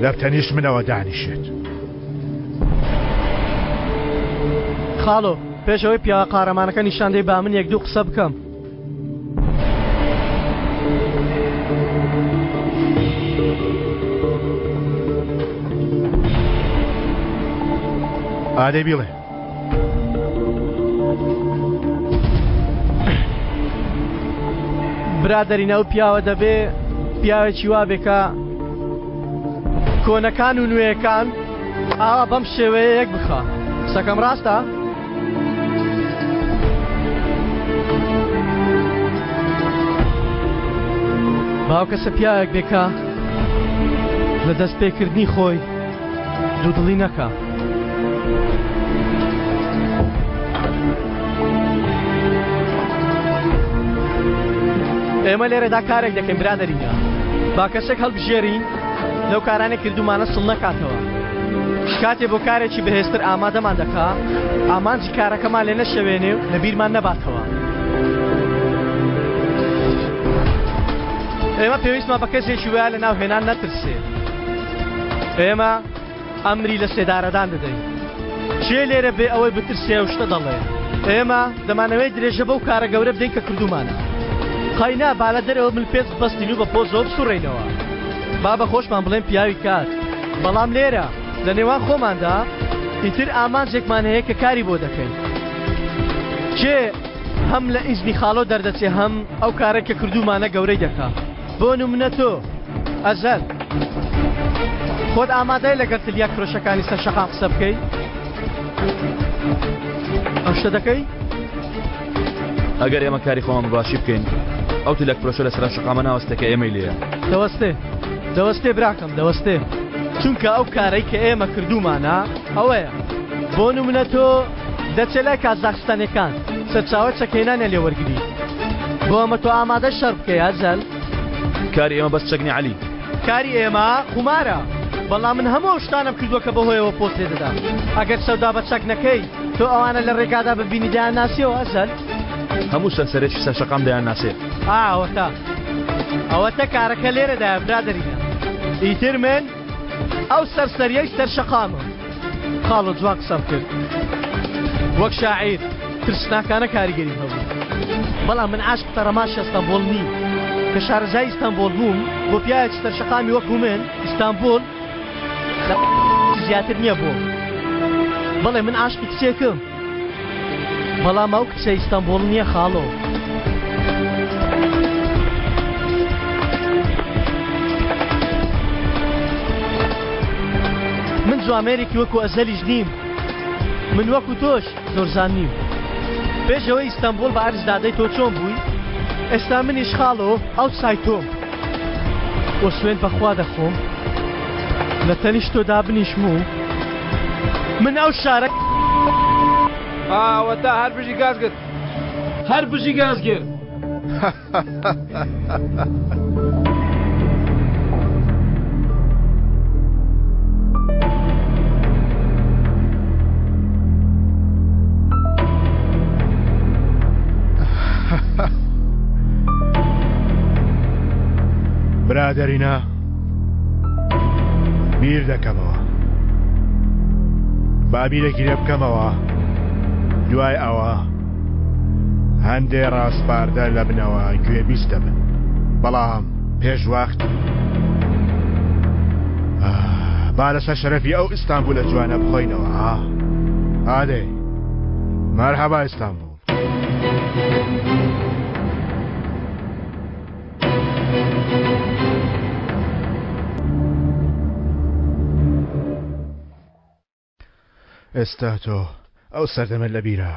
لە تەنیشت منەوە دانیشێت. خاڵۆ، پێش ئەوەی پیاوە قارەمانەکە نیشان دەی با من یەک دوو قسە بکەم. ئادەی بیڵێ. برادەرین ئەو پیاوە دەبێ پیاوێکی وا بێ کە کۆنەکان و نوێیەکان ئاوا بەم شێوەیە یەک بخا. قسەکەم ڕاستە؟ باو کەسە پیاوێک بێ کە لە دەست پێکردنی خۆی دوودڵی نەکا. ئێمە لێرەدا کارێک دەکەین برادەرینە، با کەسێک هەڵبژێرین لەو کارانەی کردومانە سڵ نەکاتەوە. کاتێ بۆ کارێکی بەهێزتر ئامادەمان دەکا، ئامانجی کارەکەمان لێ نەشەوێنێ و لە بیرمان نەباتەوە. ئێمە پێویستمان بە کەسێکی وایە لە ناو هێنان نەترسێ. ئێمە ئەمری لە سێدارەدان دەدەین. کێ لێرە بێ ئەوەی بترسێ ئەو شتە دەڵێ؟ ئێمە دەمانەوێت درێژە بەو کارە گەورە بدەین کە کردوومانە. قەینا با لە دەرەوە ملپێچ ببەستین و بە پۆزەوە بسوڕێینەوە. با بە خۆشمان بڵێن پیاوی کار. بەڵام لێرە، لە نێوان خۆماندا، ئیتر ئامانجێکمان هەیە کە کاری بۆ دەکەین. کێ هەم لە ئیزنی خاڵۆ دەردەچێ هەم ئەو کارەی کە کردوومانە گەورەی دەکا. بۆ نمونە تۆ، ئەزەل، خۆت ئامادەی لەگەڵ تلیاک فرۆشەکانی سەر شەقام قسە بکەی؟ ئەو شتە دەکەی؟ ئەگەر ئێمە کاری خۆمان بە باشی بکەین، ئەو تلیاک فرۆشە لەسەر ئەم شەقامە ناوەستێ کە ئێمەی لێیە. دەوەستێ، دەوەستێ براکەم، دەوەستێ. چونکە ئەو کارەی کە ئێمە کردوومانە ئەوەیە. بۆ نمونە تۆ دەچێ لای کازاخستانیەکان سەرچاوەی چەکهێنانیان لێ وەرگری. بۆ ئەمە تۆ ئامادەی شەڕ بکەی ئەزەل؟ کاری ئێمە بەس چەک نیە عەلی. کاری ئێمە قومارە. بەڵام من هەموو ئەو شتانەم کردووە کە بەهۆیەوە پۆست لێ دەدەم. ئەگەر سەودا بە چەک نەکەی، تۆ ئەوانە لە ڕێگادا ببینی دەیانناسیەوە ئەزەل؟ هەموو سەرسەرێکی سەر شەقام دەیانناسێ. ئا ئەوەتا. ئەوەتە کارەکە لێرەدایە برادەرینە. ئیتر من ئەو سەرسەریەی سەر شەقامم. خاڵۆ جوان قسەم کرد. وەک شاعیر ترسناکانە کاریگەریم هەبوو. بەڵام من عاشق تەڕەماشی ئەستەنبوڵ نیم. کە شارەزای ئیستەنبوڵ بووم، بۆ پیاوێکی سەر شەقامی وەکو من، ئیستانبوڵ لە زیاتر نییە بۆم. بەڵێ من عاشقی کچێکم. بەڵام ئەو کچە ئیستەنبوڵ نییە خاڵۆ. من جوامێرێکی وەکو ئەزەلیش نیم. من وەکو تۆش زۆرزان نیم. پێش ئەوەی ئیستەنبوڵ بە عەرز دادەی تۆ چۆن بووی؟ ئێستا منیش خاڵۆ ئەو سای تۆم. وە سوێند بەخوا دەخۆم لە تەنیشت تۆ دابنیشم و من ئەو شارە. ئەوەتا هەر بژی گازگر. هەر بژی گازگر. برادەرینە بیر دەکەمەوە با بیرێکی لێ بکەمەوە دوای ئەوە هەندێ ڕاسپاردە لە بنەوە گوێبیست دەبن بەڵام. پێش وەخت با لەسەر شەرەفی ئەو ئیستانبولە جوانە بخۆینەوە ها ئادەی مەرحەبا ئیستانبول. ئێستا تۆ ئەو سەردەمەت لەبیرە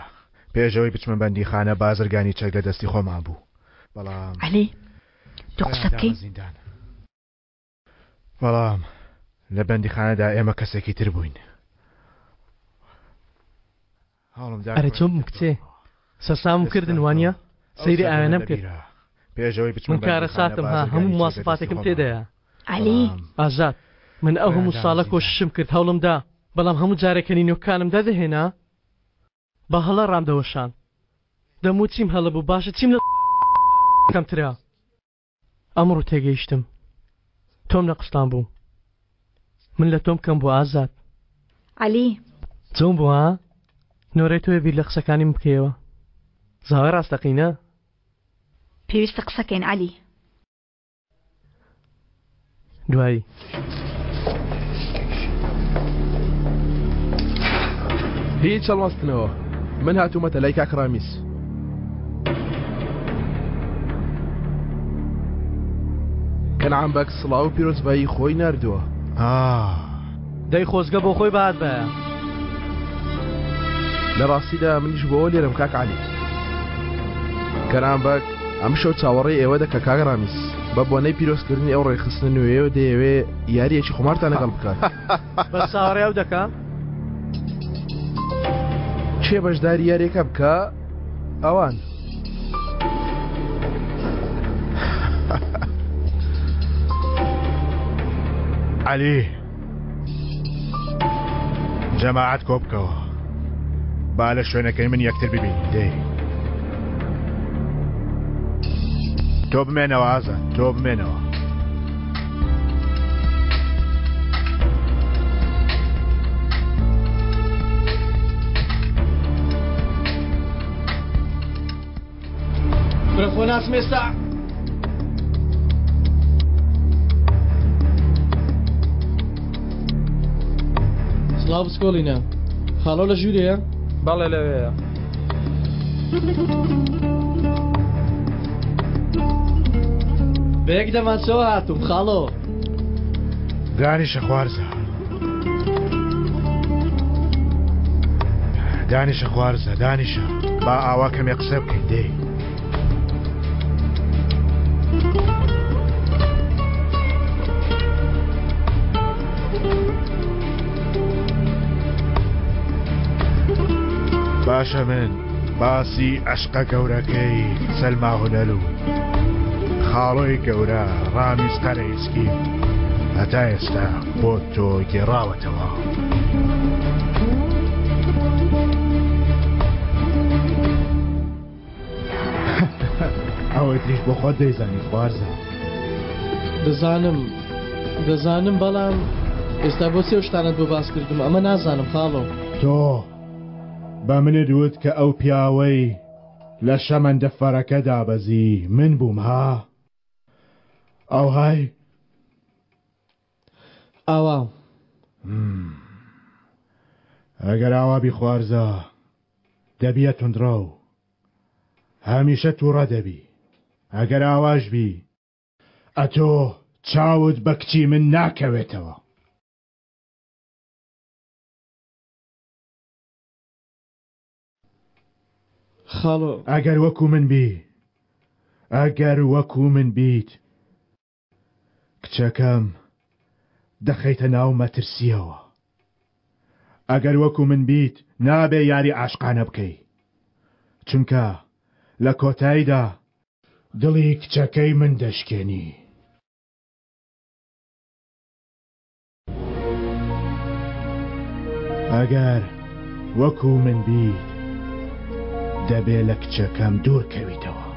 پێش ئەوەی بچمە بەندیخانە بازرگانی چەک لە دەستی خۆمان بوو بەڵام عەلی تۆ قسە بکەی زیندان بەڵام لە بەندیخانەدا ئێمە کەسێکی تر بووین ئەرێ چۆن بووم کچێ سەرسامم کردن وانە سەیری ئاوێنەم کرد پێشەوەی بچم من کارەساتم ها هەموو مواسفاتێکم تێدایە عەلی ئازاد من ئەو هەموو ساڵە کۆششم کرد هەوڵم دا بەڵام هەموو جارێک کە نینۆکانم دەردەهێنا بە هەڵە ڕام دەوەشان دەموت چیم هەڵە بوو باشە چیم لە کەمترە ئەمڕۆ تێگەیشتم تۆم لە قستان بوو من لە تۆم کەم بوو ئازاد. عەلی. چۆن بوو ها؟ نۆرەی تۆیە بیر لە قسەکانی من بکەیەوە زاوای ڕاستەقینە. پێویستە قسەکەین عەلی. دوایی. هیچ هەڵمەستنەوە من هاتوومەتە لای کاک ڕامیس. کەنعان بەگ سڵاو و پیرۆزبایی خۆی ناردووە. دەی خۆزگە بۆ خۆی بهاتبایە. لە ڕاستیدا منیش بۆ ئەوە لێرەم کاک عەلی. کەنعان بەگ ئەمشەو چاوەڕێی ئێوە دەکا کاک ڕامیس. بە بۆنەی پیرۆزکردنی ئەو ڕێکخستنە نوێیەوە دەیەوێ یارییەکی قومارتان لەگەڵ بکات. بەس چاوەڕێی ئەو دەکا؟ کێ بەشداری یاریەکە بکا؟ ئەوان. عەلی جەماعەت کۆ بکەوە با لە شوێنەکەی من یەکتر ببینین دەی تۆ بمێنەوە ئازاد تۆ بمێنەوە. برە خۆ ناسم ئێستا. سڵاو بچکۆڵینە خاڵۆ لە ژوورەیە؟ بەڵێ لەوێیە. بە یەک دەمانچەوە هاتووم خاڵۆ. دانیشە خوارزا. دانیشە خوارزا دانیشە با ئاوا کەمێ قسە بکەین دێ. باشە من باسی عەشقە گەورەکەی سەلما هونەر و خاڵۆی گەورە ڕامیز قەرەیسکیم هەتا ئێستا بۆ تۆ گێڕاوەتەوە. ئەوەی تریش بۆ خۆت دەیزانی خوارزا. دەزانم دەزانم بەڵام ئێستا بۆ چێ شتانت بۆ باس کردم ئەمە نازانم خاڵۆ. تۆ بە منت وت کە ئەو پیاوەی لە شەمەندەفەرەکە دابەزی من بووم ها؟ ئەوهای؟ ئاوا. ئەگەر ئاوا بی خوارزا دەبیە توندڕەو هەمیشە توڕە دەبی ئەگەر ئاواش بی ئەتۆ چاوت بە کچی من ناکەوێتەوە. خاڵۆ. ئەگەر وەکو من بی ئەگەر وەکو من بیت کچەکەم دەخەیتە ناو مەترسیەوە ئەگەر وەکو من بیت نابێ یاری عاشقانە بکەی چونکە لە کۆتاییدا دڵی کچەکەی من دەشکێنی. ئەگەر وەکو من بیت دەبێ لە کچەکەم دوور کەویتەوە.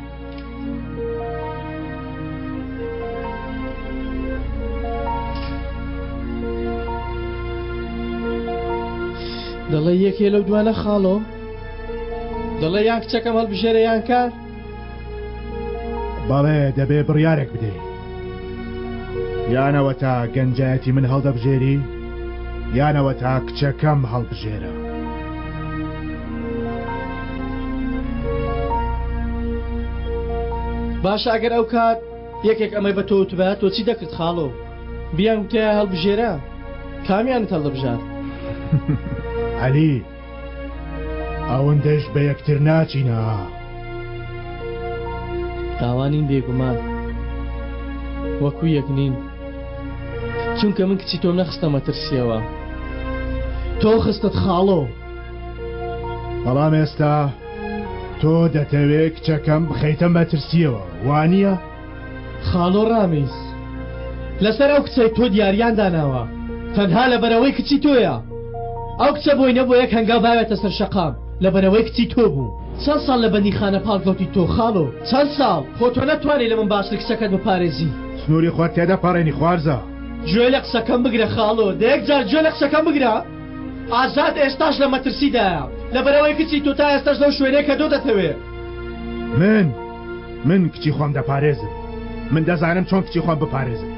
دەڵێ یەکێ لەو دوانە خاڵۆ دەڵێ یان کچەکەم هەڵبژێرە یان کار بەڵێ دەبێ بڕیارێک بدەی. یانەوە تا گەنجایەتی من هەڵدەبژێری یانەوە تا کچەکەم هەڵبژێرە. باشە ئەگەر ئەو کات یەکێک ئەمەی بە تۆ وتبایە تۆ چی دەکرد خاڵۆ؟ بیان وتایە هەڵبژێرە کامیانت هەڵدەبژارد؟ عەلی ئەوەندەش بە یەکتر ناچینە. تاوانین بێگومان وەکو یەک نین چونکە من کچی تۆم نەخستە مەترسیەوە تۆ خستت خاڵۆ. بەڵام ئێستا تۆ دەتەوێ کچەکەم بخەیتە مەترسیەوە وانییە؟ خاڵۆ ڕامیز لەسەر ئەو کچەی تۆ دیاریان داناوە تەنها لەبەرئەوەی کچی تۆیە ئەو کچە بۆی نەبووە یەک هەنگاو باوێتە سەر شەقام لەبەرئەوەی کچی تۆ بوو چەند ساڵ لە بەندیخانە پاڵکەوتی تۆ خاڵۆ چەند ساڵ خۆ تۆ نەتوانی لە من باشتر کچەکەت بپارێزی. سنووری خۆت تێدەپەڕێنی خوارزا. گوێ لە قسەکەم بگرە خاڵۆ دە یەک جار گوێ لە قسەکەم بگرە ئازاد ئێستاش لە مەترسیدایە لەبەرئەوەی کچی تۆ تا ئێستاش لەو شوێنەیە کە تۆ دەتەوێ. من من کچی خۆم دەپارێزم من دەزانم چۆن کچی خۆم بپارێزم.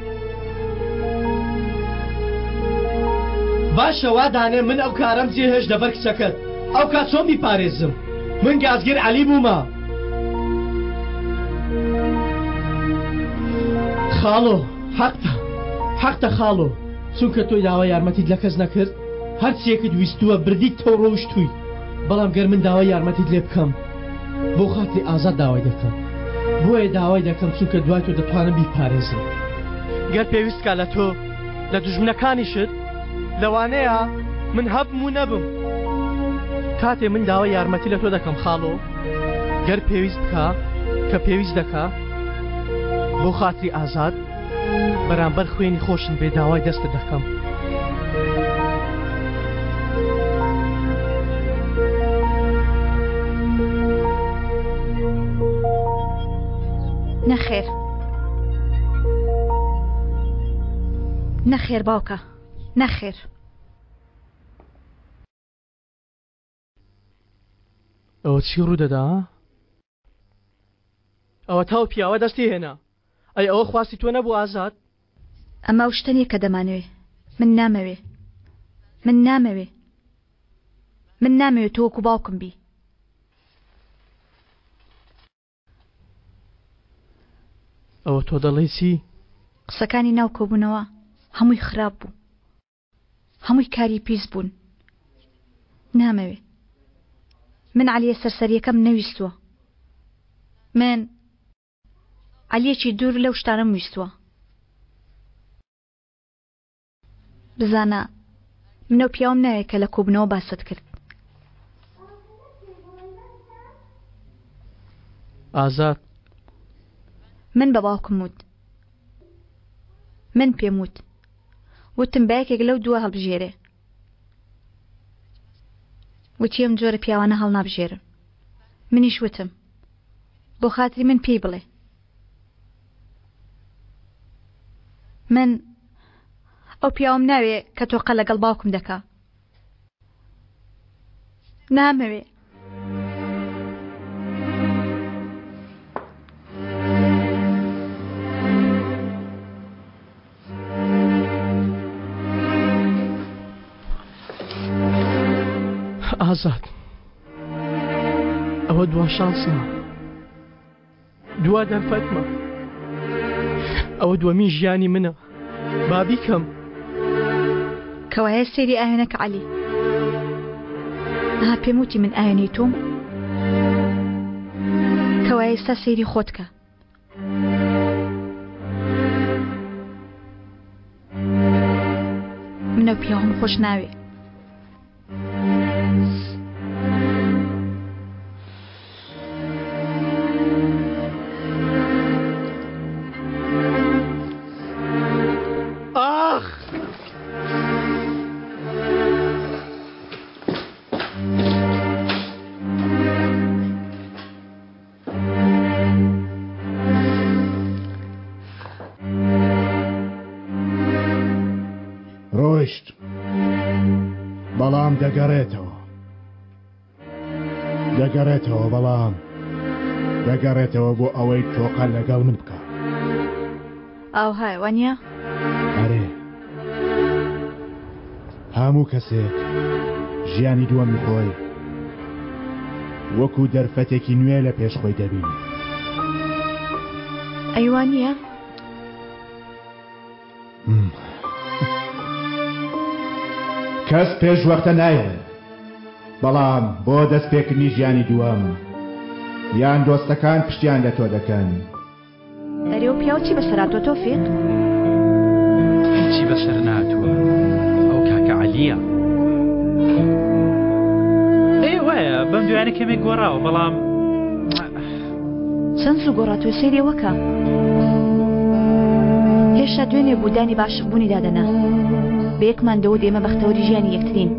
باشە وا دانێ من ئەو کارەم جێهێشت لەبەر کچەکەت ئەو کات چۆن بیپارێزم من گازگر عەلی بوومە. خاڵۆ حەقتە حەقتە خاڵۆ چونکە تۆی داوای یارمەتیت لە کەس نەکرد هەرچیەکت ویستووە بردیتەوە ڕۆیشتووی بەڵام گەر من داوای یارمەتیت لێ بکەم بۆ خاتری ئازاد داوای دەکەم بۆیە داوای دەکەم چونکە دوای تۆ دەتوانم بیپارێزم. گەر پێویست کا لە تۆ لە دوژمنەکانیشت لەوانەیە من هەبم و نەبم. کاتێ من داوای یارمەتی لە تۆ دەکەم خاڵۆ گەر پێویست بکا کە پێویست دەکا بۆ خاتری ئازاد بەرامبەر خوێنی خۆشم بێ داوای دەستت دەکەم. نەخێر نەخێر باوکە نەخێر. ئەوە چی ڕوودەدا؟ ئەوە تاو پیاوە دەستی هێنا ئەی ئەوە خواستی تۆ نەبوو ئازاد؟ ئەمە ئەو شتە نیە کە دەمانەوێ من نامەوێ من نامەوێ من نامەوێ تۆ وەکو باوکم بی. ئەوە تۆ دەڵێی چی؟ قسەکانی ناو کۆبوونەوە هەمووی خراپ بوو. هەمووی کاری پیس بوون نامەوێ من عەلیە سەرسەریەکەم نەویستووە من عەلیەکی دوور لەو شتانەم ویستووە بزانە منەو پیاوم ناوێ کە لە کۆبنەوە باست کرد ئازاد من بە باوکم وت من پێم وت وتم با یەکێک لەو دووە هەڵبژێرێ. وتی ئەم جۆرە پیاوانە هەڵنابژێرم. منیش وتم بۆ خاتری من پێی بڵێ. من ئەو پیاوەم ناوێ کە تۆقە لەگەڵ باوکم دەکا. نامەوێ. ئازاد ئەوە دوا شانسمە دوا دەرفەتمە ئەوە دووەمین ژیانی منە با بیکەم. کەوایە سەیری ئاوێنەکە عەلی. ئەها پێم وتی من ئاوێنەی تۆم؟ کەوایە ئێستا سەیری خۆت کە. من ئەو پیاوەم خۆش ناوێ. ئاخ! ڕۆیشت بەڵام دەگەڕێتەوە دەگەڕێتەوە بەڵام دەگەڕێتەوە بۆ ئەوەی تۆقە لەگەڵ من بکە ئاوهایە وانە؟ ئەرێ هەموو کەسێک ژیانی دووەمی خۆی وەکو دەرفەتێکی نوێ لە پێش خۆی دەبینی. ئەی وا نییە؟ کەس پێش وەختە نایڵێ بەڵام بۆ دەستپێکردنی ژیانی دووەم یان دۆستەکان پشتیان لە تۆ دەکەن. ئەرێ ئەو پیاوە چی بەسەر هاتووە تۆفیق؟ هیچی بەسەر ناتووە ئەو کاکە عەلیە. ئێ وایە بەم دوایانە کەمێک گۆڕاوە بەڵام چەند زوو گۆڕا تۆ سەیری ئەوە کە. هێشتا دوێنێ بوو دانی بە عاشق بوونی دادەنا. بە یەکمان دەوت ئێمە بەختەوەری ژیانی یەکترین.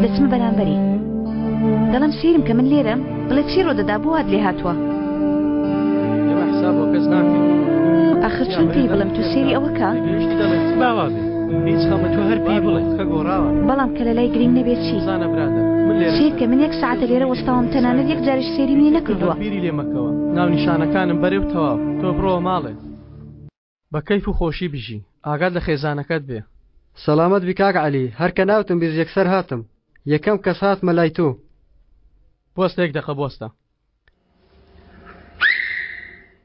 دەچمە بەرامبەری. دەڵێم سەیرم کە من لێرەم، دەڵێ چی ڕوودەدا بۆ وات لێ هاتووە؟ ئێمە حساب بۆ کەس ناکەین. ئاخر چۆن پێی بڵێم تۆ سەیری ئەوە کە. گەیشتی دەڵێ چ با وا بێ. هیچ خەمە تۆ هەر پێی بڵێ. کە گۆڕاوە. بەڵام کە لەلای گرینگ نەبێ چی؟ بزانە برادەر من لێرە سەیر کە من یەک سەعاتە لێرە وەستاوم تەنانەت یەک جاریش سەیری منی نەکردووە. بیری لێ مەکەوە ناونیشانەکانم بەرێ و تەواو تۆ بڕۆوە ماڵێ. بە کەیف و خۆشی بژی ئاگات لە خێزانەکەت بێ. سەلامەت بی کاک عەلی هەر کە ناوتم بیست یەکسەر هاتم یەکەم کەس هاتمە لای تۆ. بوەستە یەک دەقە بوەستە.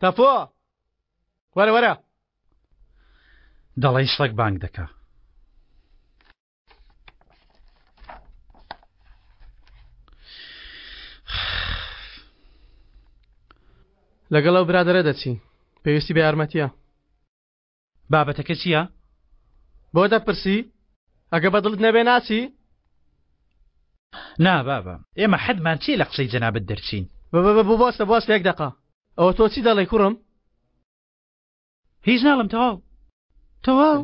تەفۆ وەرە وەرە. دەڵێی سەگ بانگ دەکا. لەگەڵ ئەو برادەرە دەچی پێویستی بە یارمەتیە. بابەتەکە چییە؟ بۆ دەپرسی؟ ئەگە بەدڵت نەبێ ناچی؟ نا بابە ئێمە حەدمان چییە لە قسەی جەنابت دەرچین. بۆستە بۆستە یەک دەقە ئەوە تۆ چی دەڵێی کوڕم؟ هیچ ناڵم تەواو تەواو.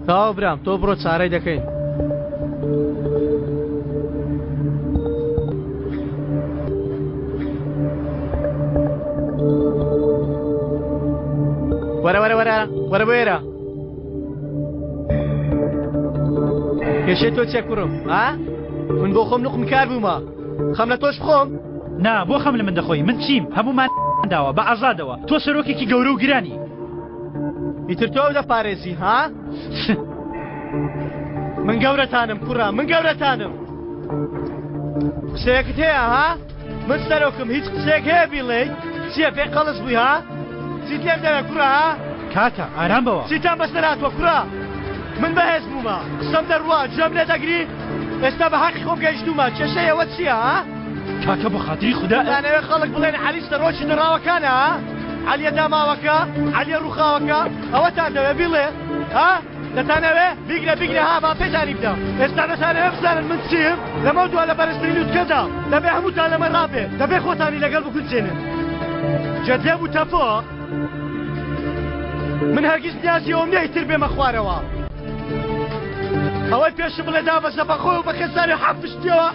تەواو برام تۆ بڕۆ چارەی دەکەین. وەرە وەرە وەرە وەرە بۆ ئێرە کێشەی تۆ چیە کوڕم ها من بۆ خۆم نوقم کار بوومە خەم لە تۆش بخۆم؟ نا بۆ خەم لە من دەخۆی من چیم هەموومان داوە بە ئازادەوە تۆ سەرۆکێکی گەورە و گرانی. ئیتر تۆ ئەو دەپارێزی ها؟ من گەورەتانم کوڕە من گەورەتانم قسەیەکت هەیە ها؟ من سەرۆکم هیچ قسەیەک هەیە بیڵێی چییە پێ قەڵس بووی ها؟ چیت لێم دەوێ کوڕە ها؟ کاکە ئارام بەوە. چیتان بەسەر هاتووە کوڕە؟ من بەهێز بوومە قسەم دەڕوا گوێم لێ دەگری ئێستا بە حەقی خۆم گەیشتوومە کێشەی ئێوە چییە ها؟ کاکە بۆ خاتری خودا دەتانەوێ خەڵک بڵێن عەلی سەرۆکی دڕاوەکانە ها؟ عەلیە داماوەکە عەلیە ڕووخاوەکە ئەوەتان دەوێ بیڵێ ها؟ دەتانەوێ بیگرە بیگرە ها با پێتانی بدەم ئێستا دەتانەوێ بزانن من چیم لەمەو دوا لە بەرزترین لوتکەدا دەبێ هەمووتان لەمە ڕابێ دەبێ خۆتانی لەگەڵ بگونجێنن جێت لێ بوو تەپۆ من هەرگیز نیازی ئەوم نییە ئیتر بێمە خوارەوە ئەوەی پێشم بڵێ دابەزە بە خۆی و بە خێزانی حەپشتیەوە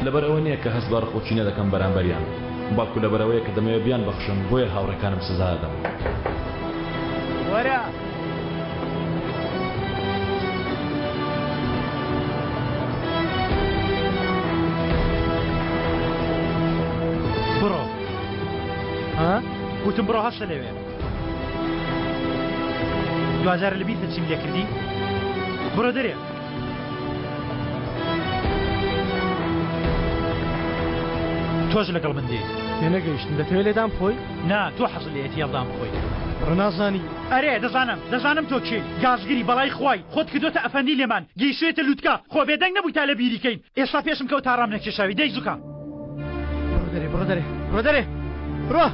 لەبەر ئەوە نییە کە هەست بە ڕق و کینە دەکەم بەرامبەریان، بەڵکو لەبەر ئەوەیە کە دەمەوێت بیانبەخشم، بۆیە هاوڕێکانم سزا دەدەم. وەرە. بڕۆ. ها؟ وتم بڕۆ هەستە لەوێ. دواجار لەبیرتە چیم لێ کردی؟ بڕۆ دەرێ. تۆش لەگەڵ من دێی. تێنەگەیشتم دەتەوێ لێدان بخۆی؟ نا تۆ حەزت لێیەتی هەڵدان بخۆی. بڕۆ نازانی. ئەرێ دەزانم دەزانم تۆ کێی گازگری بەڵای خوای خۆت کردۆتە ئەفەندی لێمان گەیشتویتە لوتکە خۆ بێدەنگ نەبووی تا لە بیری کەین ئێستا پێشم کەوت تا ڕام نەکێشاوی دەی زوکە. بڕۆ دەرێ بڕۆ دەرێ بڕۆ دەرێ بڕۆ.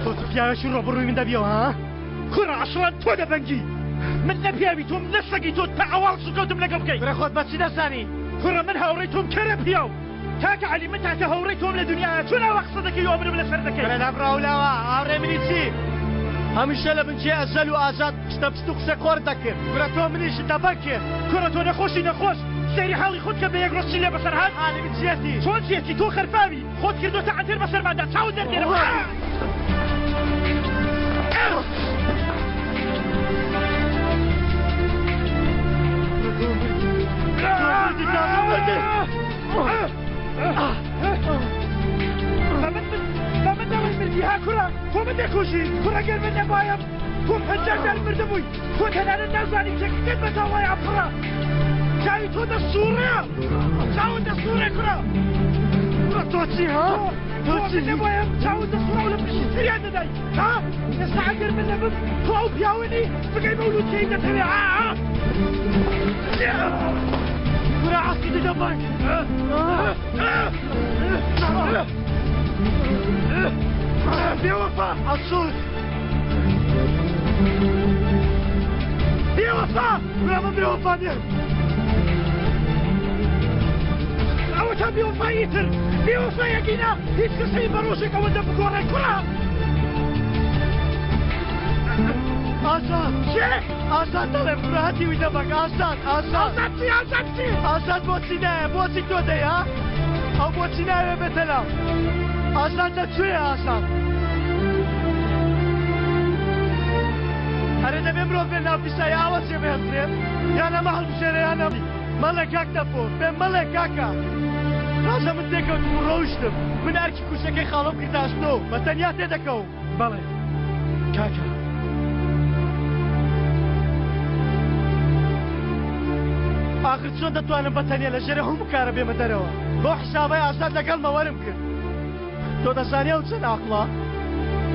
تۆ چ پیاوێکی ڕۆبڕووی من دەبیەوە ها؟ کوڕە ئەسڵەن تۆ دەبەنگی من نە پیاوی تۆم نە سەگی تۆ تا ئەوا هەڵسوکەوتم لەگەڵ بکەی. کورە خۆت بە چی دەزانی؟ کوڕە من هاوڕێی تۆم کەرە پیاو. کاکە عەلی من تاکە هاوڕێی تۆم لە دنیایا چۆن ئاوا قسە دەکەی و ئەمرم لەسەر دەکەی. کورە لابڕە لاوە هاوڕێی منی چی؟ هەمیشە لە بنکەی ئەزەل و ئازاد پستە پست و قسە قۆڕ دەکرد کورە تۆ منیشت دەبەنگ کرد. کوڕە تۆ نەخۆشی نەخۆش سەیری حاڵی خۆت کە بە یەک ڕۆژ چی لێ بەسەر هات. حاڵی من چیەتی؟ چۆن چیەتی تۆ خەرفاوی خۆت کردۆتە عەنتەر بەسەرماندا چاوت دەردێنم. تۆ من دەکوژی کوڕە گەر من نەبایەم تۆ 50 جار مردبووی تۆ تەنانەت نازانی چەکەکەت بە تاڵایان پڕە چاوی تۆ دەسوڕێ چاوت دەسوڕێ کوڕە کوڕە تۆ چی ها تۆ چی نەبایەم چاوت دەسوڕا و لە پشتی سەریان دەدای ها ئێستا ئەگەر من نەبم تۆ ئەو پیاوە نی بگەی بەو لوتکەی دەتەوێ ها ها کوڕە عەسکی دەدەم بانگ بێوەفا ئەسوود بێوەفا برا من بێوەفا نیم ئەوەتا بێوەفایی تر بێوەفایەکینا هیچ کەسەی بە ڕۆژێک ئەوەندە بگۆڕێ کوڕە ئازاد چێ ئازاد دەڵێم کوڕە هەتیوی دەبەک ئازاد ئازاد ئازاد چی ئازاد چی ئازاد بۆچی نایە بۆچی تۆ دەی ها ئەو بۆچی ناوێ بێتە لام ئازاد لە کوێیە ئازاد ئەرێ دەبێ مرۆڤ بێ ناو پیسایی ئاوە چێ بهێڵدرێ یان ئەمە هەڵبژێرێ یان ئەم مەڵێ کاک تەپۆ پێم مەڵێ کاکە تازە من تێکەوتم و ڕۆیشتم من ئەرکی کورسەکەی خاڵۆم کردە ئەستۆ بە تەنیا تێدەکەوم. بەڵێ کاکە. ئاخر چۆن دەتوانم بە تەنیا لە ژێر هەموو کارە بێمە دەرەوە؟ بەو حیسابەی ئازاد لەگەڵمە وەرم کرد. تۆ دەزانی ئەو چەند ئاقڵە؟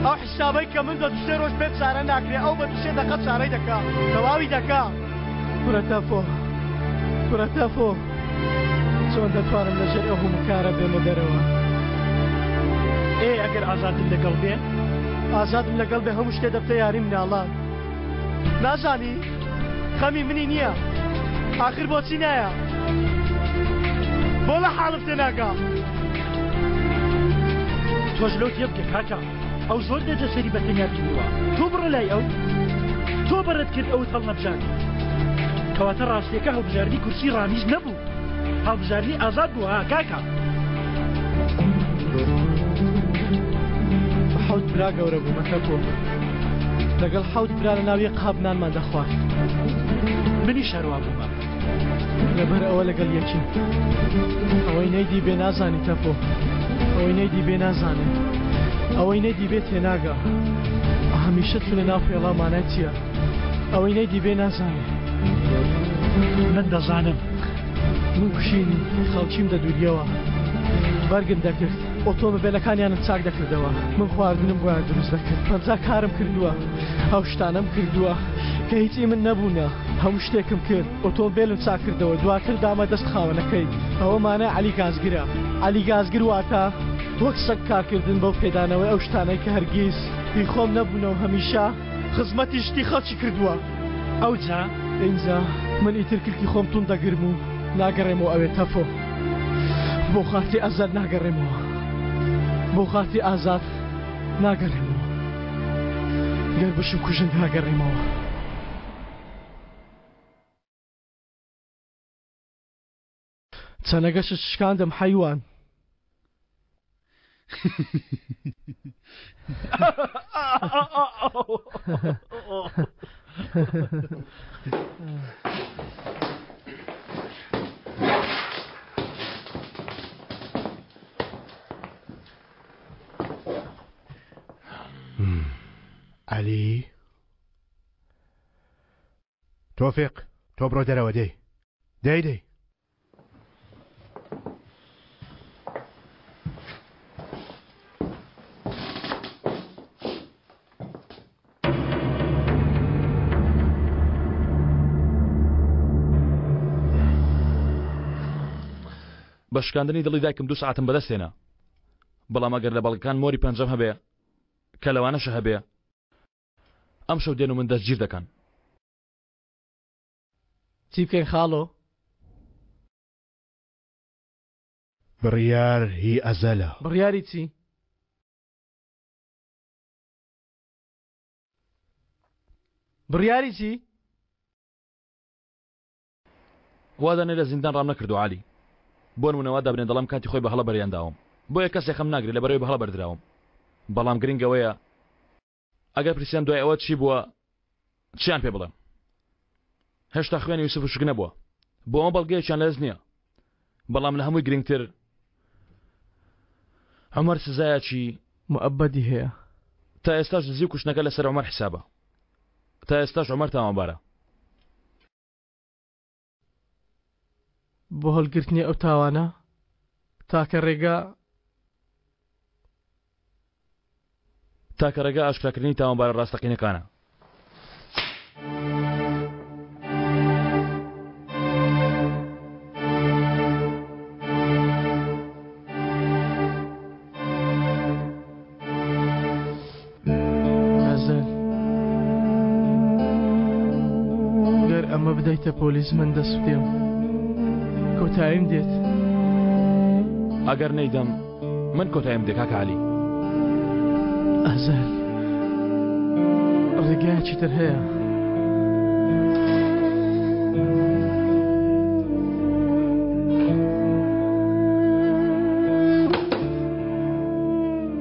ئەو حیسابەی کە من بە دوو سێ ڕۆژ پێم چارە ناکرێ ئەو بە دوو سێ دەقە چارەی دەکا، تەواوی دەکا. کورە تەفۆ، کورە تەفۆ، چۆن دەتوانم لە ژێر ئەو هەموو کارە بێمە دەرەوە؟ ئێ ئەگەر ئازادت لەگەڵ بێ؟ ئازادم لەگەڵ بێ هەموو شتێ دەبتە یاری مناڵان. نازانی؟ خەمی منی نییە. ئاخر بۆچی نایە؟ بۆ لە حاڵم تێناگا؟ تۆش لەو تێبگە کاکە. ئەو زۆر دەردەسەری بە تەنیا بینیوە. تۆ بڕۆ لای ئەو. تۆ بەڕێت کرد ئەوت هەڵنەبژارد. کەواتە ڕاستیەکە هەڵبژاردنی کورسی ڕامیز نەبوو. هەڵبژاردنی ئازاد بوو ها کاکە. بە حەوت برا گەورە بوومە تەپۆ. لەگەڵ حەوت برا لە ناو یەک قاپ نانمان دەخوارد. منیش هەروا بوومە. لەبەر ئەوە لەگەڵ یەکین. ئەوەی نەیدی بێ نازانی تەپۆ. ئەوەی نەیدی بێ نازانێ. ئەوەی نەیدی بێ تێناگا. هەمیشە چوونە ناو پێڵاو مانای چییە؟ ئەوەی نەیدی بێ نازانێ. من دەزانم. من کوشینی خەڵکیم دەدووریەوە. بەرگم دەکرد. ئۆتۆمبێلەکانیانم چاک دەکردەوە. من خواردنم بۆیان دروست دەکرد. 50 کارم کردووە. ئەو شتانەم کردووە کە هیچ ئی من نەبوونە. هەموو شتێکم کرد. ئۆتۆمبێلم چاک کردەوە. دواتر دامە دەست خاوەنەکەی. ئەوە مانای عەلی گازگرە. عەلی گازگر واتە وەک سەگ کارکردن بەو پێدانەوەی ئەو شتانەی کە هەرگیز هی خۆم نەبوونە و هەمیشە خزمەتی شتی خەڵکی کردووە. ئەوجا؟ ئینجا من ئیتر کلکی خۆم توند دەگرم و ناگەڕێمەوە ئەوێ تەفۆ. بۆ خاتری ئازاد ناگەڕێمەوە. بۆ خاتری ئازاد ناگەڕێمەوە. گەر بشم کوژن ناگەڕێمەوە. چەنەگەشت شکاندم حەیوان. عەلی تۆفیق تۆ بڕۆ دەرەوە دەی دەی دەی. بە شکاندنی دڵی دایکم دوو سەعاتم بەدەست هێنا بەڵام ئەگەر لە بەڵگەکان مۆری پەنجەم هەبێ کە لەوانەشە هەبێ ئەمشەو دێن و من دەستگیر دەکەن. چی بکەین خاڵۆ؟ بڕیار هی ئەزەلە. بڕیاری چی؟ بڕیاری چی؟ وا دانێ لە زیندان ڕام نەکردووە عەلی. بۆ نموونە وا دابنێ دەڵێم کاتی خۆی بە هەڵە بەریان داوم. بۆیە کەس یەخەم ناگرێ لەبەرئەوەی بە هەڵە بەردراوم. بەڵام گرنگ ئەوەیە ئەگەر پرسیان دوای ئەوە چی بووە چیان پێ بڵێم. هێشتا خوێنی یوسف وشک نەبووە. بۆ ئەمە بەڵگەیەکیان لەدەست نییە. بەڵام لە هەمووی گرنگتر عومەر سزایەکی موئەبەدی هەیە. تا ئێستاش دزی و کوشتنەکە لەسەر عومەر حیسابە. تا ئێستاش عومەر تاوانبارە. بۆ هەڵگرتنی ئەو تاوانە تاکە ڕێگا. تاکە ڕێگا ئاشکراکردنی تاوانبارە ڕاستەقینەکانە. ئەزەل گەر ئەمە بدەیتە پۆلیس من دەسوتێم کۆتاییم دێت. ئەگەر نەیدەم من کۆتاییم دێ کاکە عەلی. ئەزەل ڕێگایەکی تر هەیە.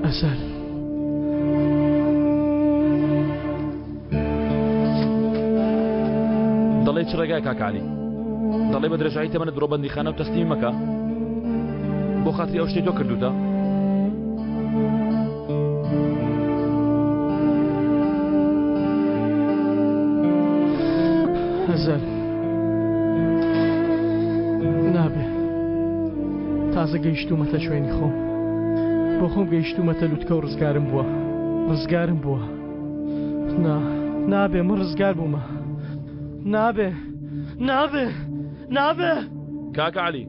ئەزەل. دەڵێی چ ڕێگای کاک عەلی؟ دەڵێی بە درێژایی تەمەنت بڕۆ بەندیخانە و تەسلیمی مەکە؟ بۆ خاتری ئەو شتەی تۆ کردووتە؟ ئەزەل نابێ تازە گەیشتوومەتە شوێنی خۆم بۆ خۆم گەیشتوومەتە لوتکە و ڕزگارم بووە ڕزگارم بووە نا نابێ من ڕزگار بوومە نابێ نابێ نابێ کاکە عەلی.